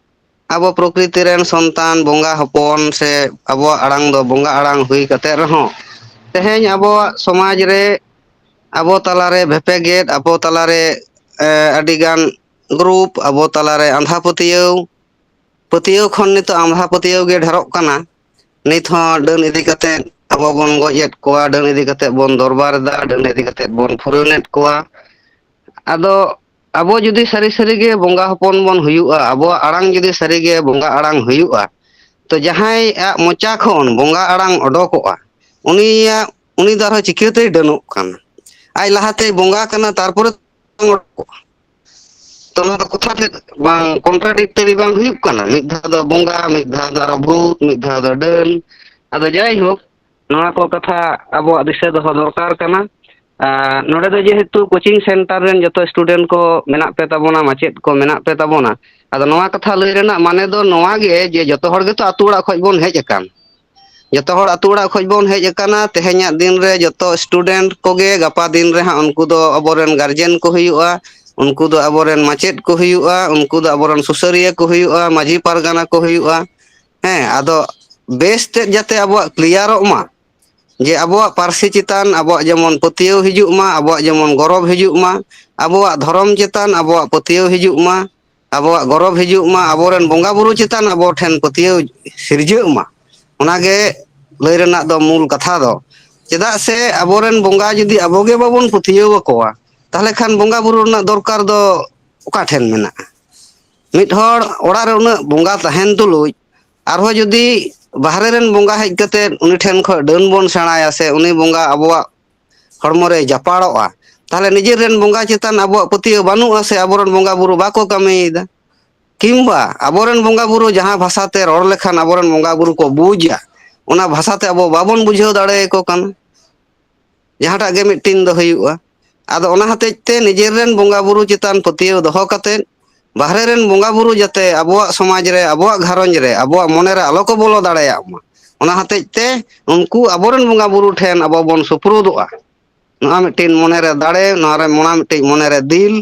ᱟᱵᱚ ᱯᱨᱚᱠᱨᱤᱛᱤ ᱨᱮᱱ ᱥᱚᱱᱛᱟᱱ, ᱵᱚᱸᱜᱟ ᱦᱚᱯᱚᱱ, ᱥᱮ ᱟᱵᱚᱣᱟᱜ ᱟᱲᱟᱝ ᱫᱚ ᱵᱚᱸᱜᱟ ᱟᱲᱟᱝ ᱦᱩᱭ ᱠᱟᱛᱮ ᱨᱮᱦᱚᱸ, ᱛᱮᱦᱮᱧ ᱟᱵᱚᱣᱟᱜ ᱥᱚᱢᱟᱡᱽ ᱨᱮ ᱟᱵᱚ ᱛᱟᱞᱟᱨᱮ ᱵᱷᱮᱯᱮᱜᱮᱫ, ᱟᱵᱚ ᱛᱟᱞᱟᱨᱮ, ᱮ, ᱟᱹᱰᱤᱜᱟᱱ ᱜᱨᱩᱯ, ᱟᱵᱚ ᱛᱟᱞᱟᱨᱮ ᱟᱸᱫᱷᱟ ᱯᱟᱹᱛᱭᱟᱹᱣ, ᱯᱟᱹᱛᱭᱟᱹᱣ ᱠᱷᱚᱱ ᱱᱤᱛᱚᱜ ᱟᱸᱫᱷᱟ ᱯᱟᱹᱛᱭᱟᱹᱣ ᱜᱮ ᱰᱷᱮᱨᱚᱜ ᱠᱟᱱᱟ᱾ ᱱᱤᱛ ᱦᱚᱸ ᱰᱟᱹᱱ ᱤᱫᱤ ᱠᱟᱛᱮ ᱟᱵᱚ ᱵᱚᱱ ᱜᱚᱡ ᱮᱫ ᱠᱚᱣᱟ, ᱰᱟᱹᱱ ᱤᱫᱤ ᱠᱟᱛᱮ ᱵᱚᱱ ᱫᱚᱨᱵᱟᱨ ᱮᱫᱟ, ᱰᱟᱹᱱ ᱤᱫᱤ ᱠᱟᱛᱮ ᱵᱚᱱ ᱯᱷᱩᱨᱟᱹᱱᱮᱫ ᱠᱚᱣᱟ᱾ ᱟᱫᱚ ᱟᱵᱚ ᱡᱩᱫᱤ ᱥᱟᱹᱨᱤ ᱥᱟᱹᱨᱤ ᱜᱮ ᱵᱚᱸᱜᱟ ᱦᱚᱯᱚᱱ ᱵᱚᱱ ᱦᱩᱭᱩᱜᱼᱟ, ᱟᱵᱚᱣᱟᱜ ᱟᱲᱟᱝ ᱡᱩᱫᱤ ᱥᱟᱹᱨᱤ ᱜᱮ ᱵᱚᱸᱜᱟ ᱟᱲᱟᱝ ᱦᱩᱭᱩᱜᱼᱟ, ᱛᱚ ᱡᱟᱦᱟᱸᱭ ᱟᱜ ᱢᱚᱪᱟ ᱠᱷᱚᱱ ᱵᱚᱸᱜᱟ ᱟᱲᱟᱝ ᱚᱰᱚᱠᱚᱜᱼᱟ, ᱩᱱᱤᱭᱟᱜ, ᱩᱱᱤ ᱫᱚ ᱟᱨᱦᱚᱸ ᱪᱤᱠᱟᱹᱛᱮᱭ ᱰᱟᱹᱱᱚᱜ ᱠᱟᱱᱟ? ᱟᱡ ᱞᱟᱦᱟᱛᱮᱭ ᱵᱚᱸᱜᱟ ᱠᱟᱱᱟ, ᱛᱟᱨᱯᱚᱨᱮ ᱚᱰᱚᱠᱚᱜᱼᱟ᱾ ᱛᱚ ᱱᱚᱣᱟ ᱫᱚ ᱠᱚᱛᱷᱟ ᱛᱮᱫ ᱵᱟᱝ ᱠᱚᱱᱴᱨᱟᱰᱤᱠᱴᱟᱨᱤ ᱵᱟᱝ ᱦᱩᱭᱩᱜ ᱠᱟᱱᱟ? ᱢᱤᱫ ᱫᱷᱟᱣ ᱫᱚ ᱵᱚᱸᱜᱟ, ᱢᱤᱫ ᱫᱷᱟᱣ ᱫᱚ ᱟᱨᱚ ᱵᱷᱩᱛ, ᱢᱤᱫ ᱫᱷᱟᱣ ᱫᱚ ᱰᱟᱹᱱ᱾ ᱟᱫᱚ ᱡᱟᱭᱦᱳᱠ, ᱱᱚᱣᱟ ᱠᱚ ᱠᱟᱛᱷᱟ ᱟᱵᱚᱣᱟᱜ ᱫᱤᱥᱟᱹ ᱫᱚᱦᱚ ᱫᱚᱨᱠᱟᱨ ᱠᱟᱱᱟ᱾ ᱟᱨ ᱱᱚᱰᱮ ᱫᱚ ᱡᱮᱦᱮᱛᱩ ᱠᱳᱪᱤᱝ ᱥᱮᱱᱴᱟᱨ ᱨᱮᱱ ᱡᱚᱛᱚ ᱥᱴᱩᱰᱮᱱᱴ ᱠᱚ ᱢᱮᱱᱟᱜ ᱯᱮ ᱛᱟᱵᱚᱱᱟ, ᱢᱟᱪᱮᱫ ᱠᱚ ᱢᱮᱱᱟᱜ ᱯᱮ ᱛᱟᱵᱚᱱᱟ, ᱟᱫᱚ ᱱᱚᱣᱟ ᱠᱟᱛᱷᱟ ᱞᱟᱹᱭ ᱨᱮᱱᱟᱜ ᱢᱟᱱᱮ ᱫᱚ ᱱᱚᱣᱟ ᱜᱮ ᱡᱮ ᱡᱚᱛᱚ ᱦᱚᱲ ᱜᱮᱛᱚ ᱟᱛᱳ ᱚᱲᱟᱜ ᱠᱷᱚᱱ ᱵᱚᱱ ᱦᱮᱡ ᱟᱠᱟᱱ᱾ ᱡᱚᱛᱚ ᱦᱚᱲ ᱟᱛᱳ ᱚᱲᱟᱜ ᱠᱷᱚᱱ ᱵᱚᱱ ᱦᱮᱡ ᱟᱠᱟᱱᱟ, ᱛᱮᱦᱮᱧᱟᱜ ᱫᱤᱱ ᱨᱮ ᱡᱚᱛᱚ ᱥᱴᱩᱰᱮᱱᱴ ᱠᱚᱜᱮ ᱜᱟᱯᱟ ᱫᱤᱱ ᱨᱮ ᱦᱟᱸᱜ ᱩᱱᱠᱩ ᱫᱚ ᱟᱵᱚᱨᱮᱱ ᱜᱟᱨᱡᱮᱱ ᱠᱚ ᱦᱩᱭᱩᱜᱼᱟ, ᱩᱱᱠᱩ ᱫᱚ ᱟᱵᱚᱨᱮᱱ ᱢᱟᱪᱮᱫ ᱠᱚ ᱦᱩᱭᱩᱜᱼᱟ, ᱩᱱᱠᱩ ᱫᱚ ᱟᱵᱚᱨᱮᱱ ᱥᱩᱥᱟᱹᱨᱤᱭᱟᱹ ᱠᱚ ᱦᱩᱭᱩᱜᱼᱟ, ᱢᱟᱹᱡᱷᱤ ᱯᱟᱨᱜᱟᱱᱟ ᱠᱚ ᱦᱩᱭᱩᱜᱼᱟ᱾ ᱦᱮᱸ, ᱟᱫᱚ ᱵᱮᱥ ᱛᱮᱫ ᱡᱟᱛᱮ ᱟᱵᱚᱣᱟᱜ ᱠᱞᱤᱭᱟᱨᱚᱜ ᱢᱟ, ᱡᱮ ᱟᱵᱚᱣᱟᱜ ᱯᱟᱹᱨᱥᱤ ᱪᱮᱛᱟᱱ ᱟᱵᱚᱣᱟᱜ ᱡᱮᱢᱚᱱ ᱯᱟᱹᱛᱭᱟᱹᱣ ᱦᱤᱡᱩᱜ ᱢᱟ, ᱟᱵᱚᱣᱟᱜ ᱡᱮᱢᱚᱱ ᱜᱚᱨᱚᱵᱽ ᱦᱤᱡᱩᱜ ᱢᱟ, ᱟᱵᱚᱣᱟᱜ ᱫᱷᱚᱨᱚᱢ ᱪᱮᱛᱟᱱ ᱟᱵᱚᱣᱟᱜ ᱯᱟᱹᱛᱭᱟᱹᱣ ᱦᱤᱡᱩᱜ ᱢᱟ, ᱟᱵᱚᱣᱟᱜ ᱜᱚᱨᱚᱵᱽ ᱦᱤᱡᱩᱜ ᱢᱟ, ᱟᱵᱚᱨᱮᱱ ᱵᱚᱸᱜᱟ ᱵᱩᱨᱩ ᱪᱮᱛᱟᱱ ᱟᱵᱚ ᱴᱷᱮᱱ ᱯᱟᱹᱛᱭᱟᱹᱣ ᱥᱤᱨᱡᱟᱹᱜ ᱢᱟ᱾ ᱚᱱᱟᱜᱮ ᱞᱟᱹᱭ ᱨᱮᱱᱟᱜ ᱫᱚ ᱢᱩᱞ ᱠᱟᱛᱷᱟ ᱫᱚ᱾ ᱪᱮᱫᱟᱜ ᱥᱮ ᱟᱵᱚᱨᱮᱱ ᱵᱚᱸᱜᱟ ᱡᱩᱫᱤ ᱟᱵᱚ ᱜᱮ ᱵᱟᱵᱚᱱ ᱯᱟᱹᱛᱭᱟᱹᱣ ᱟᱠᱚᱣᱟ, ᱛᱟᱦᱚᱞᱮ ᱠᱷᱟᱱ ᱵᱚᱸᱜᱟ ᱵᱩᱨᱩ ᱨᱮᱱᱟᱜ ᱫᱚᱨᱠᱟᱨ ᱫᱚ ᱚᱠᱟ ᱴᱷᱮᱱ ᱢᱮᱱᱟᱜᱼᱟ? ᱢᱤᱫ ᱦᱚᱲ ᱚᱲᱟᱜ ᱨᱮ ᱩᱱᱟᱹᱜ ᱵᱚᱸᱜᱟ ᱛᱟᱦᱮᱱ ᱛᱩᱞᱩᱡ ᱟᱨᱦᱚᱸ ᱡᱩᱫᱤ ᱵᱟᱦᱨᱮ ᱨᱮᱱ ᱵᱚᱸᱜᱟ ᱦᱮᱡ ᱠᱟᱛᱮ ᱩᱱᱤ ᱴᱷᱮᱱ ᱠᱷᱚᱱ ᱰᱟᱹᱱ ᱵᱚᱱ ᱥᱮᱬᱟᱭᱟ ᱥᱮ ᱩᱱᱤ ᱵᱚᱸᱜᱟ ᱟᱵᱚᱣᱟᱜ ᱦᱚᱲᱢᱚ ᱨᱮ ᱡᱟᱯᱟᱲᱚᱜᱼᱟ, ᱛᱟᱦᱚᱞᱮ ᱱᱤᱡᱮᱨ ᱨᱮᱱ ᱵᱚᱸᱜᱟ ᱪᱮᱛᱟᱱ ᱟᱵᱚᱣᱟᱜ ᱯᱟᱹᱛᱭᱟᱹᱣ ᱵᱟᱹᱱᱩᱜᱼᱟ ᱥᱮ ᱟᱵᱚᱨᱮᱱ ᱵᱚᱸᱜᱟ ᱵᱩᱨᱩ ᱵᱟᱠᱚ ᱠᱟᱹᱢᱤᱭᱮᱫᱟ᱾ ᱠᱤᱝᱵᱟ ᱟᱵᱚᱨᱮᱱ ᱵᱚᱸᱜᱟ ᱵᱩᱨᱩ ᱡᱟᱦᱟᱸ ᱵᱷᱟᱥᱟ ᱛᱮ ᱨᱚᱲ ᱞᱮᱠᱷᱟᱱ ᱟᱵᱚᱨᱮᱱ ᱵᱚᱸᱜᱟ ᱵᱩᱨᱩ ᱠᱚ ᱵᱩᱡᱟ, ᱚᱱᱟ ᱵᱷᱟᱥᱟ ᱛᱮ ᱟᱵᱚ ᱵᱟᱵᱚᱱ ᱵᱩᱡᱷᱟᱹᱣ ᱫᱟᱲᱮᱭᱟᱠᱚ ᱠᱟᱱᱟ᱾ ᱡᱟᱦᱟᱸᱴᱟᱜ ᱜᱮ ᱢᱤᱫᱴᱤᱱ ᱫᱚ ᱦᱩᱭᱩᱜᱼᱟ᱾ ᱟᱫᱚ ᱚᱱᱟ ᱦᱚᱛᱮᱡ ᱛᱮ ᱱᱤᱡᱮᱨ ᱨᱮᱱ ᱵᱚᱸᱜᱟ ᱵᱩᱨᱩ ᱪᱮᱛᱟᱱ ᱯᱟᱹᱛᱭᱟᱹᱣ ᱫᱚᱦᱚ ᱠᱟᱛᱮᱫ ᱵᱟᱦᱨᱮ ᱨᱮᱱ ᱵᱚᱸᱜᱟ ᱵᱩᱨᱩ ᱡᱟᱛᱮ ᱟᱵᱚᱣᱟᱜ ᱥᱚᱢᱟᱡᱽ ᱨᱮ, ᱟᱵᱚᱣᱟᱜ ᱜᱷᱟᱨᱚᱸᱡᱽ ᱨᱮ, ᱟᱵᱚᱣᱟᱜ ᱢᱚᱱᱮ ᱨᱮ ᱟᱞᱚ ᱠᱚ ᱵᱚᱞᱚ ᱫᱟᱲᱮᱭᱟᱜ ᱢᱟ, ᱚᱱᱟ ᱦᱚᱛᱮᱡ ᱛᱮ ᱩᱱᱠᱩ ᱟᱵᱚᱨᱮᱱ ᱵᱚᱸᱜᱟ ᱵᱩᱨᱩ ᱴᱷᱮᱱ ᱟᱵᱚ ᱵᱚᱱ ᱥᱩᱯᱨᱩᱫᱚᱜᱼᱟ᱾ ᱱᱚᱣᱟ ᱢᱤᱫᱴᱤᱱ ᱢᱚᱱᱮ ᱨᱮ ᱫᱟᱲᱮ, ᱱᱚᱣᱟ ᱨᱮ, ᱱᱚᱣᱟ ᱢᱤᱫᱴᱤᱡ ᱢᱚᱱᱮ ᱨᱮ ᱫᱤᱞ,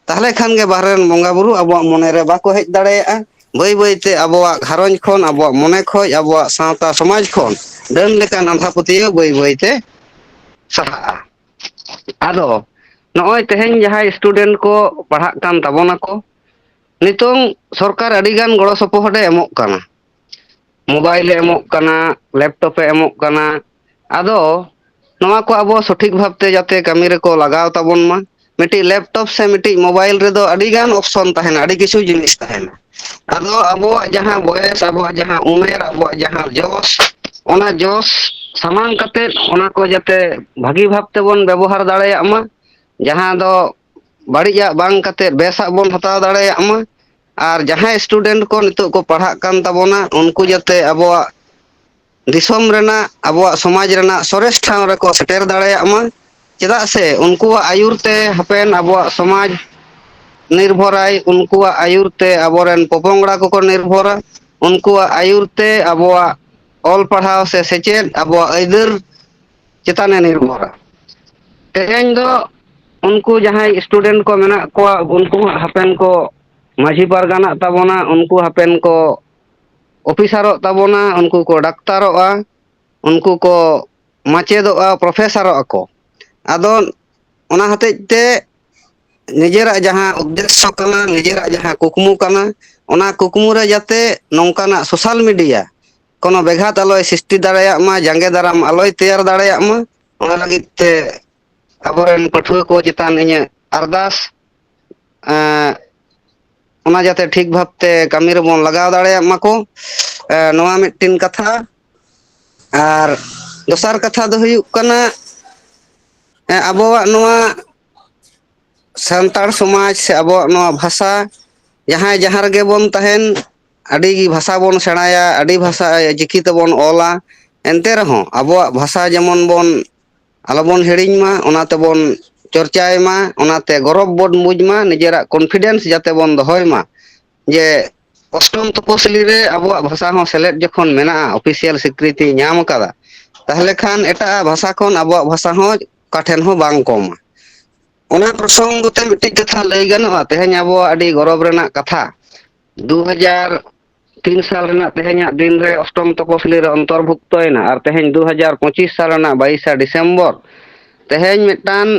ᱛᱟᱦᱚᱞᱮ ᱠᱷᱟᱱ ᱜᱮ ᱵᱟᱦᱨᱮ ᱨᱮᱱ ᱵᱚᱸᱜᱟ ᱵᱩᱨᱩ ᱟᱵᱚᱣᱟᱜ ᱢᱚᱱᱮ ᱨᱮ ᱵᱟᱠᱚ ᱦᱮᱡ ᱫᱟᱲᱮᱭᱟᱜᱼᱟ᱾ ᱵᱟᱹᱭ ᱵᱟᱹᱭ ᱛᱮ ᱟᱵᱚᱣᱟᱜ ᱜᱷᱟᱨᱚᱸᱡᱽ ᱠᱷᱚᱱ, ᱟᱵᱚᱣᱟᱜ ᱢᱚᱱᱮ ᱠᱷᱚᱱ, ᱟᱵᱚᱣᱟᱜ ᱥᱟᱶᱛᱟ ᱥᱚᱢᱟᱡᱽ ᱠᱷᱚᱱ ᱰᱟᱹᱱ ᱞᱮᱠᱟᱱ ᱟᱸᱫᱷᱟ ᱯᱟᱹᱛᱭᱟᱹᱣ ᱵᱟᱹᱭ ᱵᱟᱹᱭ ᱛᱮ ᱥᱟᱦᱟᱜᱼᱟ᱾ ᱟᱫᱚ ᱱᱚᱜᱼᱚᱭ ᱛᱮᱦᱮᱧ ᱡᱟᱦᱟᱸᱭ ᱥᱴᱩᱰᱮᱱᱴ ᱠᱚ ᱯᱟᱲᱦᱟᱜ ᱠᱟᱱ ᱛᱟᱵᱚᱱᱟᱠᱚ, ᱱᱤᱛᱚᱝ ᱥᱚᱨᱠᱟᱨ ᱟᱹᱰᱤᱜᱟᱱ ᱜᱚᱲᱚ ᱥᱚᱯᱚᱦᱚᱫ ᱮ ᱮᱢᱚᱜ ᱠᱟᱱᱟ, ᱢᱳᱵᱟᱭᱤᱞ ᱮ ᱮᱢᱚᱜ ᱠᱟᱱᱟ, ᱞᱮᱯᱴᱚᱯ ᱮ ᱮᱢᱚᱜ ᱠᱟᱱᱟ᱾ ᱟᱫᱚ ᱱᱚᱣᱟ ᱠᱚ ᱟᱵᱚ ᱥᱚᱴᱷᱤᱠ ᱵᱷᱟᱵᱽᱛᱮ ᱡᱟᱛᱮ ᱠᱟᱹᱢᱤ ᱨᱮᱠᱚ ᱞᱟᱜᱟᱣ ᱛᱟᱵᱚᱱ ᱢᱟ, ᱢᱤᱫᱴᱤᱡ ᱞᱮᱯᱴᱚᱯ ᱥᱮ ᱢᱤᱫᱴᱤᱡ ᱢᱳᱵᱟᱭᱤᱞ ᱨᱮᱫᱚ ᱟᱹᱰᱤ ᱜᱟᱱ ᱚᱯᱥᱚᱱ ᱛᱟᱦᱮᱱᱟ, ᱟᱹᱰᱤ ᱠᱤᱪᱷᱩ ᱡᱤᱱᱤᱥ ᱛᱟᱦᱮᱱᱟ᱾ ᱟᱫᱚ ᱟᱵᱚᱣᱟᱜ ᱡᱟᱦᱟᱸ ᱵᱚᱭᱮᱥ, ᱟᱵᱚᱣᱟᱜ ᱡᱟᱦᱟᱸ ᱩᱢᱮᱨ, ᱟᱵᱚᱣᱟᱜ ᱡᱟᱦᱟᱸ ᱡᱚᱥ, ᱚᱱᱟ ᱡᱚᱥ ᱥᱟᱢᱟᱝ ᱠᱟᱛᱮᱫ ᱚᱱᱟ ᱠᱚ ᱡᱟᱛᱮ ᱵᱷᱟᱹᱜᱤ ᱵᱷᱟᱵᱽ ᱛᱮᱵᱚᱱ ᱵᱮᱵᱚᱦᱟᱨ ᱫᱟᱲᱮᱭᱟᱜ ᱢᱟ, ᱡᱟᱦᱟᱸ ᱫᱚ ᱵᱟᱹᱲᱤᱡᱟᱜ ᱵᱟᱝ ᱠᱟᱛᱮᱫ ᱵᱮᱥᱟᱜ ᱵᱚᱱ ᱦᱟᱛᱟᱣ ᱫᱟᱲᱮᱭᱟᱜ ᱢᱟ᱾ ᱟᱨ ᱡᱟᱦᱟᱸᱭ ᱥᱴᱩᱰᱮᱱᱴ ᱠᱚ ᱱᱤᱛᱚᱜ ᱠᱚ ᱯᱟᱲᱦᱟᱜ ᱠᱟᱱ ᱛᱟᱵᱚᱱᱟ, ᱩᱱᱠᱩ ᱡᱟᱛᱮ ᱟᱵᱚᱣᱟᱜ ᱫᱤᱥᱚᱢ ᱨᱮᱱᱟᱜ, ᱟᱵᱚᱣᱟᱜ ᱥᱚᱢᱟᱡᱽ ᱨᱮᱱᱟᱜ ᱥᱚᱨᱮᱥ ᱴᱷᱟᱶ ᱨᱮᱠᱚ ᱥᱮᱴᱮᱨ ᱫᱟᱲᱮᱭᱟᱜ ᱢᱟ᱾ ᱪᱮᱫᱟᱜ ᱥᱮ ᱩᱱᱠᱩᱣᱟᱜ ᱟᱹᱭᱩᱨ ᱛᱮ ᱦᱟᱯᱮᱱ ᱟᱵᱚᱣᱟᱜ ᱥᱚᱢᱟᱡᱽ ᱱᱤᱨᱵᱷᱚᱨᱟᱭ, ᱩᱱᱠᱩᱣᱟᱜ ᱟᱹᱭᱩᱨ ᱛᱮ ᱟᱵᱚᱨᱮᱱ ᱯᱚᱯᱚᱝᱲᱟ ᱠᱚᱠᱚ ᱱᱤᱨᱵᱷᱚᱨᱟ, ᱩᱱᱠᱩᱣᱟᱜ ᱟᱹᱭᱩᱨ ᱛᱮ ᱟᱵᱚᱣᱟᱜ ᱚᱞ ᱯᱟᱲᱦᱟᱣ ᱥᱮ ᱥᱮᱪᱮᱫ ᱟᱵᱚᱣᱟᱜ ᱟᱹᱭᱫᱟᱹᱨ ᱪᱮᱛᱟᱱᱮ ᱱᱤᱨᱵᱷᱚᱨᱟ᱾ ᱛᱮᱦᱮᱧ ᱫᱚ ᱩᱱᱠᱩ ᱡᱟᱦᱟᱸᱭ ᱥᱴᱩᱰᱮᱱᱴ ᱠᱚ ᱢᱮᱱᱟᱜ ᱠᱚᱣᱟ, ᱩᱱᱠᱩ ᱦᱟᱸᱜ ᱦᱟᱯᱮᱱ ᱠᱚ ᱢᱟᱹᱡᱷᱤ ᱯᱟᱨᱜᱟᱱᱟᱜ ᱛᱟᱵᱚᱱᱟ, ᱩᱱᱠᱩ ᱦᱟᱯᱮᱱ ᱠᱚ ᱚᱯᱷᱤᱥᱟᱨᱚᱜ ᱛᱟᱵᱚᱱᱟ, ᱩᱱᱠᱩ ᱠᱚ ᱰᱟᱠᱛᱟᱨᱚᱜᱼᱟ, ᱩᱱᱠᱩ ᱠᱚ ᱢᱟᱪᱮᱫᱚᱜᱼᱟ, ᱯᱨᱚᱯᱷᱮᱥᱟᱨᱚᱜ ᱟᱠᱚ᱾ ᱟᱫᱚ ᱚᱱᱟ ᱦᱚᱛᱮᱡ ᱛᱮ ᱱᱤᱡᱮᱨᱟᱜ ᱡᱟᱦᱟᱸ ᱩᱫᱽᱫᱮᱥᱥᱚ ᱠᱟᱱᱟ, ᱱᱤᱡᱮᱨᱟᱜ ᱡᱟᱦᱟᱸ ᱠᱩᱠᱢᱩ ᱠᱟᱱᱟ, ᱚᱱᱟ ᱠᱩᱠᱢᱩ ᱨᱮ ᱡᱟᱛᱮ ᱱᱚᱝᱠᱟᱱᱟᱜ ᱥᱳᱥᱟᱞ ᱢᱤᱰᱤᱭᱟ ᱠᱳᱱᱳ ᱵᱮᱜᱷᱟᱛ ᱟᱞᱚᱭ ᱥᱨᱤᱥᱴᱤ ᱫᱟᱲᱮᱭᱟᱜ ᱢᱟ, ᱡᱟᱸᱜᱮ ᱫᱟᱨᱟᱢ ᱟᱞᱚᱭ ᱛᱮᱭᱟᱨ ᱫᱟᱲᱮᱭᱟᱜ ᱢᱟ, ᱚᱱᱟ ᱞᱟᱹᱜᱤᱫ ᱛᱮ ᱟᱵᱚᱨᱮᱱ ᱯᱟᱹᱴᱷᱩᱣᱟᱹ ᱠᱚ ᱪᱮᱛᱟᱱ ᱤᱧᱟᱹᱜ ᱟᱨᱫᱟᱥ, ᱮᱸ, ᱚᱱᱟ ᱡᱟᱛᱮ ᱴᱷᱤᱠ ᱵᱷᱟᱵᱽᱛᱮ ᱠᱟᱹᱢᱤ ᱨᱮᱵᱚᱱ ᱞᱟᱜᱟᱣ ᱫᱟᱲᱮᱭᱟᱜ ᱢᱟᱠᱚ᱾ ᱮᱸ, ᱱᱚᱣᱟ ᱢᱤᱫᱴᱮᱱ ᱠᱟᱛᱷᱟ᱾ ᱟᱨ ᱫᱚᱥᱟᱨ ᱠᱟᱛᱷᱟ ᱫᱚ ᱦᱩᱭᱩᱜ ᱠᱟᱱᱟ, ᱮᱸ, ᱟᱵᱚᱣᱟᱜ ᱱᱚᱣᱟ ᱥᱟᱱᱛᱟᱲ ᱥᱚᱢᱟᱡᱽ ᱥᱮ ᱟᱵᱚᱣᱟᱜ ᱱᱚᱣᱟ ᱵᱷᱟᱥᱟ, ᱡᱟᱦᱟᱸᱭ ᱡᱟᱦᱟᱸ ᱨᱮᱜᱮ ᱵᱚᱱ ᱛᱟᱦᱮᱱ, ᱟᱹᱰᱤ ᱵᱷᱟᱥᱟ ᱵᱚᱱ ᱥᱮᱬᱟᱭᱟ, ᱟᱹᱰᱤ ᱵᱷᱟᱥᱟ ᱪᱤᱠᱤ ᱛᱮᱵᱚᱱ ᱚᱞᱟ, ᱮᱱᱛᱮ ᱨᱮᱦᱚᱸ ᱟᱵᱚᱣᱟᱜ ᱵᱷᱟᱥᱟ ᱡᱮᱢᱚᱱ ᱵᱚᱱ ᱟᱞᱚᱵᱚᱱ ᱦᱤᱲᱤᱧ ᱢᱟ, ᱚᱱᱟ ᱛᱮᱵᱚᱱ ᱪᱚᱨᱪᱟᱭ ᱢᱟ, ᱚᱱᱟᱛᱮ ᱜᱚᱨᱚᱵᱽ ᱵᱚᱱ ᱵᱩᱡᱽ ᱢᱟ, ᱱᱤᱡᱮᱨᱟᱜ ᱠᱚᱱᱯᱷᱤᱰᱮᱱᱥ ᱡᱟᱛᱮ ᱵᱚᱱ ᱫᱚᱦᱚᱭ ᱢᱟ᱾ ᱡᱮ ᱚᱥᱴᱚᱢ ᱛᱚᱯᱚᱥᱤᱞᱤ ᱨᱮ ᱟᱵᱚᱣᱟᱜ ᱵᱷᱟᱥᱟ ᱦᱚᱸ ᱥᱮᱞᱮᱫ ᱡᱚᱠᱷᱚᱱ ᱢᱮᱱᱟᱜᱼᱟ, ᱚᱯᱷᱤᱥᱤᱭᱟᱞ ᱥᱤᱠᱨᱤᱛᱤ ᱧᱟᱢ ᱟᱠᱟᱫᱟ, ᱛᱟᱦᱚᱞᱮ ᱠᱷᱟᱱ ᱮᱴᱟᱜ ᱵᱷᱟᱥᱟ ᱠᱷᱚᱱ ᱟᱵᱚᱣᱟᱜ ᱵᱷᱟᱥᱟ ᱦᱚᱸ ᱚᱠᱟ ᱴᱷᱮᱱ ᱦᱚᱸ ᱵᱟᱝ ᱠᱚᱢᱟ᱾ ᱚᱱᱟ ᱯᱨᱚᱥᱚᱝᱜᱚ ᱛᱮ ᱢᱤᱫᱴᱤᱡ ᱠᱟᱛᱷᱟ ᱞᱟᱹᱭ ᱜᱟᱱᱚᱜᱼᱟ, ᱛᱮᱦᱮᱧ ᱟᱵᱚᱣᱟᱜ ᱟᱹᱰᱤ ᱜᱚᱨᱚᱵᱽ ᱨᱮᱱᱟᱜ ᱠᱟᱛᱷᱟ, ᱫᱩ ᱦᱟᱡᱟᱨ ᱛᱤᱱ ᱥᱟᱞ ᱨᱮᱱᱟᱜ ᱛᱮᱦᱮᱧᱟᱜ ᱫᱤᱱ ᱨᱮ ᱚᱥᱴᱚᱢ ᱛᱚᱯᱚᱥᱤᱞᱤ ᱨᱮ ᱚᱱᱛᱚᱨᱵᱷᱩᱠᱛᱚᱭᱮᱱᱟ ᱟᱨ ᱛᱮᱦᱮᱧ ᱫᱩ ᱦᱟᱡᱟᱨ ᱯᱚᱸᱪᱤᱥ ᱥᱟᱞ ᱨᱮᱱᱟᱜ ᱵᱟᱭᱤᱥᱟ ᱰᱤᱥᱮᱢᱵᱚᱨ, ᱛᱮᱦᱮᱧ ᱢᱤᱫᱴᱟᱝ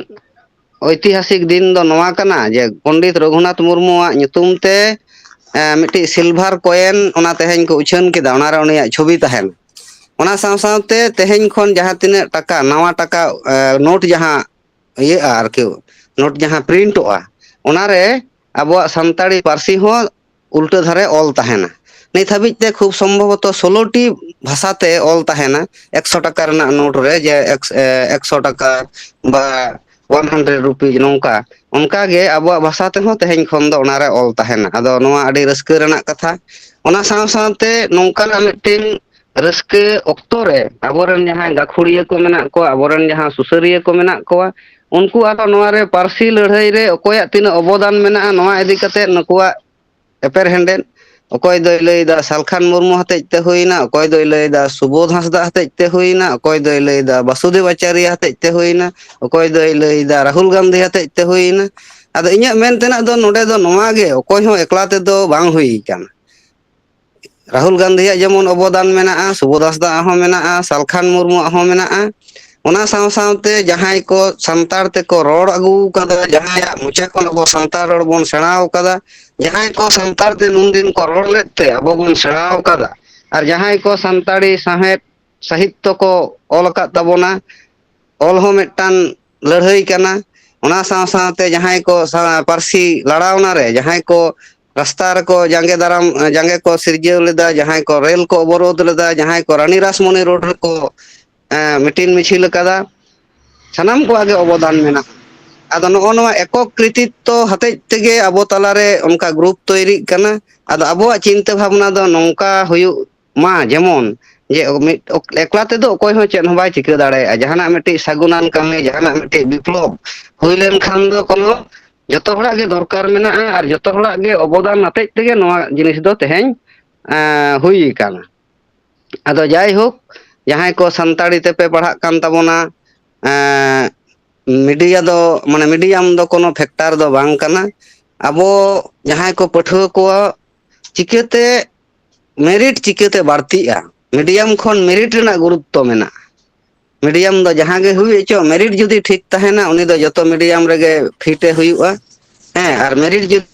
ᱳᱭᱛᱤᱦᱟᱥᱤᱠ ᱫᱤᱱ ᱫᱚ ᱱᱚᱣᱟ ᱠᱟᱱᱟ ᱡᱮ ᱯᱚᱱᱰᱤᱛ ᱨᱚᱜᱷᱩᱱᱟᱛᱷ ᱢᱩᱨᱢᱩᱣᱟᱜ ᱧᱩᱛᱩᱢ ᱛᱮ, ᱮ, ᱢᱤᱫᱴᱤᱡ ᱥᱤᱞᱵᱷᱟᱨ ᱠᱚᱭᱮᱱ ᱚᱱᱟ ᱛᱮᱦᱮᱧ ᱠᱚ ᱩᱪᱷᱟᱹᱱ ᱠᱮᱫᱟ, ᱚᱱᱟᱨᱮ ᱩᱱᱤᱭᱟᱜ ᱪᱷᱚᱵᱤ ᱛᱟᱦᱮᱱᱟ᱾ ᱚᱱᱟ ᱥᱟᱶ ᱥᱟᱶᱛᱮ ᱛᱮᱦᱮᱧ ᱠᱷᱚᱱ ᱡᱟᱦᱟᱸ ᱛᱤᱱᱟᱹᱜ ᱴᱟᱠᱟ, ᱱᱟᱣᱟ ᱴᱟᱠᱟ, ᱮ, ᱱᱳᱴ ᱡᱟᱦᱟᱸ ᱤᱭᱟᱹᱜᱼᱟ ᱟᱨᱠᱤ, ᱱᱳᱴ ᱡᱟᱦᱟᱸ ᱯᱨᱤᱱᱴᱚᱜᱼᱟ, ᱚᱱᱟᱨᱮ ᱟᱵᱚᱣᱟᱜ ᱥᱟᱱᱛᱟᱲᱤ ᱯᱟᱹᱨᱥᱤ ᱦᱚᱸ ᱩᱞᱴᱟᱹ ᱫᱷᱟᱨᱮ ᱚᱞ ᱛᱟᱦᱮᱱᱟ᱾ ᱱᱤᱛ ᱦᱟᱹᱵᱤᱡ ᱛᱮ ᱠᱷᱩᱵ ᱥᱚᱢᱵᱷᱚᱵᱚᱛᱚ ᱥᱳᱞᱳ ᱴᱤ ᱵᱷᱟᱥᱟᱛᱮ ᱚᱞ ᱛᱟᱦᱮᱱᱟ, ᱮᱠᱥᱚ ᱴᱟᱠᱟ ᱨᱮᱱᱟᱜ ᱱᱳᱴ ᱨᱮ, ᱡᱮ ᱮᱠᱥ-, ᱮ, ᱮᱠᱥᱚ ᱴᱟᱠᱟ ᱵᱟ ᱳᱣᱟᱱ ᱦᱟᱱᱰᱨᱮᱰ ᱨᱩᱯᱤᱡᱽ ᱱᱚᱝᱠᱟ᱾ ᱚᱱᱠᱟ ᱜᱮ ᱟᱵᱚᱣᱟᱜ ᱵᱷᱟᱥᱟ ᱛᱮᱦᱚᱸ ᱛᱮᱦᱮᱧ ᱠᱷᱚᱱ ᱫᱚ ᱚᱱᱟᱨᱮ ᱚᱞ ᱛᱟᱦᱮᱱᱟ᱾ ᱟᱫᱚ ᱱᱚᱣᱟ ᱟᱹᱰᱤ ᱨᱟᱹᱥᱠᱟᱹ ᱨᱮᱱᱟᱜ ᱠᱟᱛᱷᱟ᱾ ᱚᱱᱟ ᱥᱟᱶ ᱥᱟᱶᱛᱮ ᱱᱚᱝᱠᱟᱱᱟᱜ ᱢᱤᱫᱴᱮᱱ ᱨᱟᱹᱥᱠᱟᱹ ᱚᱠᱛᱚ ᱨᱮ ᱟᱵᱚᱨᱮᱱ ᱡᱟᱦᱟᱸᱭ ᱜᱟᱹᱠᱷᱩᱲᱤᱭᱟᱹ ᱠᱚ ᱢᱮᱱᱟᱜ ᱠᱚᱣᱟ, ᱟᱵᱚᱨᱮᱱ ᱡᱟᱦᱟᱸ ᱥᱩᱥᱟᱹᱨᱤᱭᱟᱹ ᱠᱚ ᱢᱮᱱᱟᱜ ᱠᱚᱣᱟ, ᱩᱱᱠᱩ ᱟᱨᱚ ᱱᱚᱣᱟ ᱨᱮ ᱯᱟᱹᱨᱥᱤ ᱞᱟᱹᱲᱦᱟᱹᱭ ᱨᱮ ᱚᱠᱚᱭᱟᱜ ᱛᱤᱱᱟᱹᱜ ᱚᱵᱚᱫᱟᱱ ᱢᱮᱱᱟᱜᱼᱟ, ᱱᱚᱣᱟ ᱤᱫᱤ ᱠᱟᱛᱮ ᱱᱩᱠᱩᱣᱟᱜ ᱮᱯᱮᱨ ᱦᱮᱸᱰᱮᱡ᱾ ᱚᱠᱚᱭ ᱫᱚᱭ ᱞᱟᱹᱭᱫᱟ ᱥᱟᱞᱠᱷᱟᱱ ᱢᱩᱨᱢᱩ ᱦᱚᱛᱮᱡ ᱛᱮ ᱦᱩᱭᱱᱟ, ᱚᱠᱚᱭ ᱫᱚᱭ ᱞᱟᱹᱭᱫᱟ ᱥᱩᱵᱳᱫᱷ ᱦᱟᱸᱥᱫᱟ ᱦᱚᱛᱮᱡ ᱛᱮ ᱦᱩᱭᱱᱟ, ᱚᱠᱚᱭ ᱫᱚᱭ ᱞᱟᱹᱭᱫᱟ ᱵᱟᱥᱩᱫᱮᱵ ᱟᱪᱟᱨᱭᱟ ᱦᱚᱛᱮᱡ ᱛᱮ ᱦᱩᱭᱱᱟ, ᱚᱠᱚᱭ ᱫᱚᱭ ᱞᱟᱹᱭᱫᱟ ᱨᱟᱦᱩᱞ ᱜᱟᱱᱫᱷᱤ ᱦᱚᱛᱮᱡ ᱛᱮ ᱦᱩᱭᱱᱟ᱾ ᱟᱫᱚ ᱤᱧᱟᱹᱜ ᱢᱮᱱ ᱛᱮᱱᱟᱜ ᱫᱚ ᱱᱚᱰᱮ ᱫᱚ ᱱᱚᱣᱟ ᱜᱮ, ᱚᱠᱚᱭ ᱦᱚᱸ ᱮᱠᱞᱟ ᱛᱮᱫᱚ ᱵᱟᱝ ᱦᱩᱭ ᱟᱠᱟᱱᱟ᱾ ᱨᱟᱦᱩᱞ ᱜᱟᱱᱫᱷᱤᱭᱟᱜ ᱡᱮᱢᱚᱱ ᱚᱵᱚᱫᱟᱱ ᱢᱮᱱᱟᱜᱼᱟ, ᱥᱩᱵᱳᱫᱷ ᱦᱟᱸᱥᱫᱟᱜ ᱦᱚᱸ ᱢᱮᱱᱟᱜᱼᱟ, ᱥᱟᱞᱠᱷᱟᱱ ᱢᱩᱨᱢᱩᱣᱟᱜ ᱦᱚᱸ ᱢᱮᱱᱟᱜᱼᱟ᱾ ᱚᱱᱟ ᱥᱟᱶ ᱥᱟᱶᱛᱮ ᱡᱟᱦᱟᱸᱭ ᱠᱚ ᱥᱟᱱᱛᱟᱲ ᱛᱮᱠᱚ ᱨᱚᱲ ᱟᱹᱜᱩ ᱟᱠᱟᱫᱟ, ᱡᱟᱦᱟᱸᱭᱟᱜ ᱢᱚᱪᱟ ᱠᱷᱚᱱ ᱟᱵᱚ ᱥᱟᱱᱛᱟᱲ ᱨᱚᱲ ᱵᱚᱱ ᱥᱮᱬᱟ ᱟᱠᱟᱫᱟ, ᱡᱟᱦᱟᱸᱭ ᱠᱚ ᱥᱟᱱᱛᱟᱲ ᱛᱮ ᱱᱩᱱᱫᱤᱱ ᱠᱚ ᱨᱚᱲ ᱞᱮᱫ ᱛᱮ ᱟᱵᱚ ᱵᱚᱱ ᱥᱮᱬᱟ ᱟᱠᱟᱫᱟ, ᱟᱨ ᱡᱟᱦᱟᱸᱭ ᱠᱚ ᱥᱟᱱᱛᱟᱲᱤ ᱥᱟᱶᱦᱮᱫ ᱥᱟᱦᱤᱛᱛᱚ ᱠᱚ ᱚᱞ ᱟᱠᱟᱫ ᱛᱟᱵᱚᱱᱟ, ᱚᱞ ᱦᱚᱸ ᱢᱤᱫᱴᱟᱝ ᱞᱟᱹᱲᱦᱟᱹᱭ ᱠᱟᱱᱟ᱾ ᱚᱱᱟ ᱥᱟᱶ ᱥᱟᱶᱛᱮ ᱡᱟᱦᱟᱸᱭ ᱠᱚ ᱥᱟ-, ᱯᱟᱹᱨᱥᱤ ᱞᱟᱲᱟᱣᱱᱟ ᱨᱮ ᱡᱟᱦᱟᱸᱭ ᱠᱚ ᱨᱟᱥᱛᱟ ᱨᱮᱠᱚ ᱡᱟᱸᱜᱮ ᱫᱟᱨᱟᱢ, ᱡᱟᱸᱜᱮ ᱠᱚ ᱥᱤᱨᱡᱟᱹᱣ ᱞᱮᱫᱟ, ᱡᱟᱦᱟᱸᱭ ᱠᱚ ᱨᱮᱞ ᱠᱚ ᱚᱵᱚᱨᱳᱫᱷ ᱞᱮᱫᱟ, ᱡᱟᱦᱟᱸᱭ ᱠᱚ ᱨᱟᱱᱤ ᱨᱟᱥᱢᱚᱱᱤ ᱨᱳᱰ ᱨᱮᱠᱚ, ᱮᱸ, ᱢᱤᱴᱤᱝ ᱢᱤᱪᱷᱤᱞ ᱟᱠᱟᱫᱟ, ᱥᱟᱱᱟᱢ ᱠᱚᱣᱟᱜ ᱜᱮ ᱚᱵᱚᱫᱟᱱ ᱢᱮᱱᱟᱜᱼᱟ᱾ ᱟᱫᱚ ᱱᱚᱜᱼᱚ ᱱᱚᱣᱟ ᱮᱠᱚᱠ ᱠᱨᱤᱛᱤᱛᱛᱚ ᱦᱚᱛᱮᱡ ᱛᱮᱜᱮ ᱟᱵᱚ ᱛᱟᱞᱟᱨᱮ ᱚᱱᱠᱟ ᱜᱨᱩᱯ ᱛᱚᱭᱨᱤᱜ ᱠᱟᱱᱟ᱾ ᱟᱫᱚ ᱟᱵᱚᱣᱟᱜ ᱪᱤᱱᱛᱟᱹ ᱵᱷᱟᱵᱽᱱᱟ ᱫᱚ ᱱᱚᱝᱠᱟ ᱦᱩᱭᱩᱜ ᱢᱟ, ᱡᱮᱢᱚᱱ ᱡᱮ ᱢᱤᱫ ᱚᱠ-, ᱮᱠᱞᱟ ᱛᱮᱫᱚ ᱚᱠᱚᱭ ᱦᱚᱸ ᱪᱮᱫ ᱦᱚᱸ ᱵᱟᱭ ᱪᱤᱠᱟᱹ ᱫᱟᱲᱮᱭᱟᱜᱼᱟ᱾ ᱡᱟᱦᱟᱱᱟᱜ ᱢᱤᱫᱴᱤᱡ ᱥᱟᱹᱜᱩᱱᱟᱱ ᱠᱟᱹᱢᱤ, ᱡᱟᱦᱟᱱᱟᱜ ᱢᱤᱫᱴᱤᱡ ᱵᱤᱯᱞᱚᱵ ᱦᱩᱭ ᱞᱮᱱᱠᱷᱟᱱ ᱫᱚ ᱠᱳᱱᱳ ᱡᱚᱛᱚ ᱦᱚᱲᱟᱜ ᱜᱮ ᱫᱚᱨᱠᱟᱨ ᱢᱮᱱᱟᱜᱼᱟ ᱟᱨ ᱡᱚᱛᱚ ᱦᱚᱲᱟᱜ ᱜᱮ ᱚᱵᱚᱫᱟᱱ ᱟᱛᱮᱡ ᱛᱮᱜᱮ ᱱᱚᱣᱟ ᱡᱤᱱᱤᱥ ᱫᱚ ᱛᱮᱦᱮᱧ, ᱮᱸ, ᱦᱩᱭ ᱟᱠᱟᱱᱟ᱾ ᱟᱫᱚ ᱡᱟᱭᱦᱳᱠ, ᱡᱟᱦᱟᱸᱭ ᱠᱚ ᱥᱟᱱᱛᱟᱲᱤ ᱛᱮᱯᱮ ᱯᱟᱲᱦᱟᱜ ᱠᱟᱱ ᱛᱟᱵᱚᱱᱟ, ᱮᱸ, ᱢᱤᱰᱤᱭᱟ ᱫᱚ, ᱢᱟᱱᱮ, ᱢᱤᱰᱤᱭᱟᱢ ᱫᱚ ᱠᱳᱱᱳ ᱯᱷᱮᱠᱴᱟᱨ ᱫᱚ ᱵᱟᱝ ᱠᱟᱱᱟ᱾ ᱟᱵᱚ ᱡᱟᱦᱟᱸᱭ ᱠᱚ ᱯᱟᱹᱴᱷᱩᱣᱟᱹ ᱠᱚ ᱪᱤᱠᱟᱹᱛᱮ ᱢᱮᱨᱤᱴ ᱪᱤᱠᱟᱹᱛᱮ ᱵᱟᱹᱲᱛᱤᱜᱼᱟ, ᱢᱤᱰᱤᱭᱟᱢ ᱠᱷᱚᱱ ᱢᱮᱨᱤᱴ ᱨᱮᱱᱟᱜ ᱜᱩᱨᱩᱛᱛᱚ ᱢᱮᱱᱟᱜᱼᱟ᱾ ᱢᱤᱰᱤᱭᱟᱢ ᱫᱚ ᱡᱟᱦᱟᱸ ᱜᱮ ᱦᱩᱭ ᱦᱚᱪᱚ, ᱢᱮᱨᱤᱴ ᱡᱩᱫᱤ ᱴᱷᱤᱠ ᱛᱟᱦᱮᱱᱟ, ᱩᱱᱤ ᱫᱚ ᱡᱚᱛᱚ ᱢᱤᱰᱤᱭᱟᱢ ᱨᱮᱜᱮ ᱯᱷᱤᱴ ᱮ ᱦᱩᱭᱩᱜᱼᱟ᱾ ᱦᱮᱸ, ᱟᱨ ᱢᱮᱨᱤᱴ ᱡᱩᱫᱤ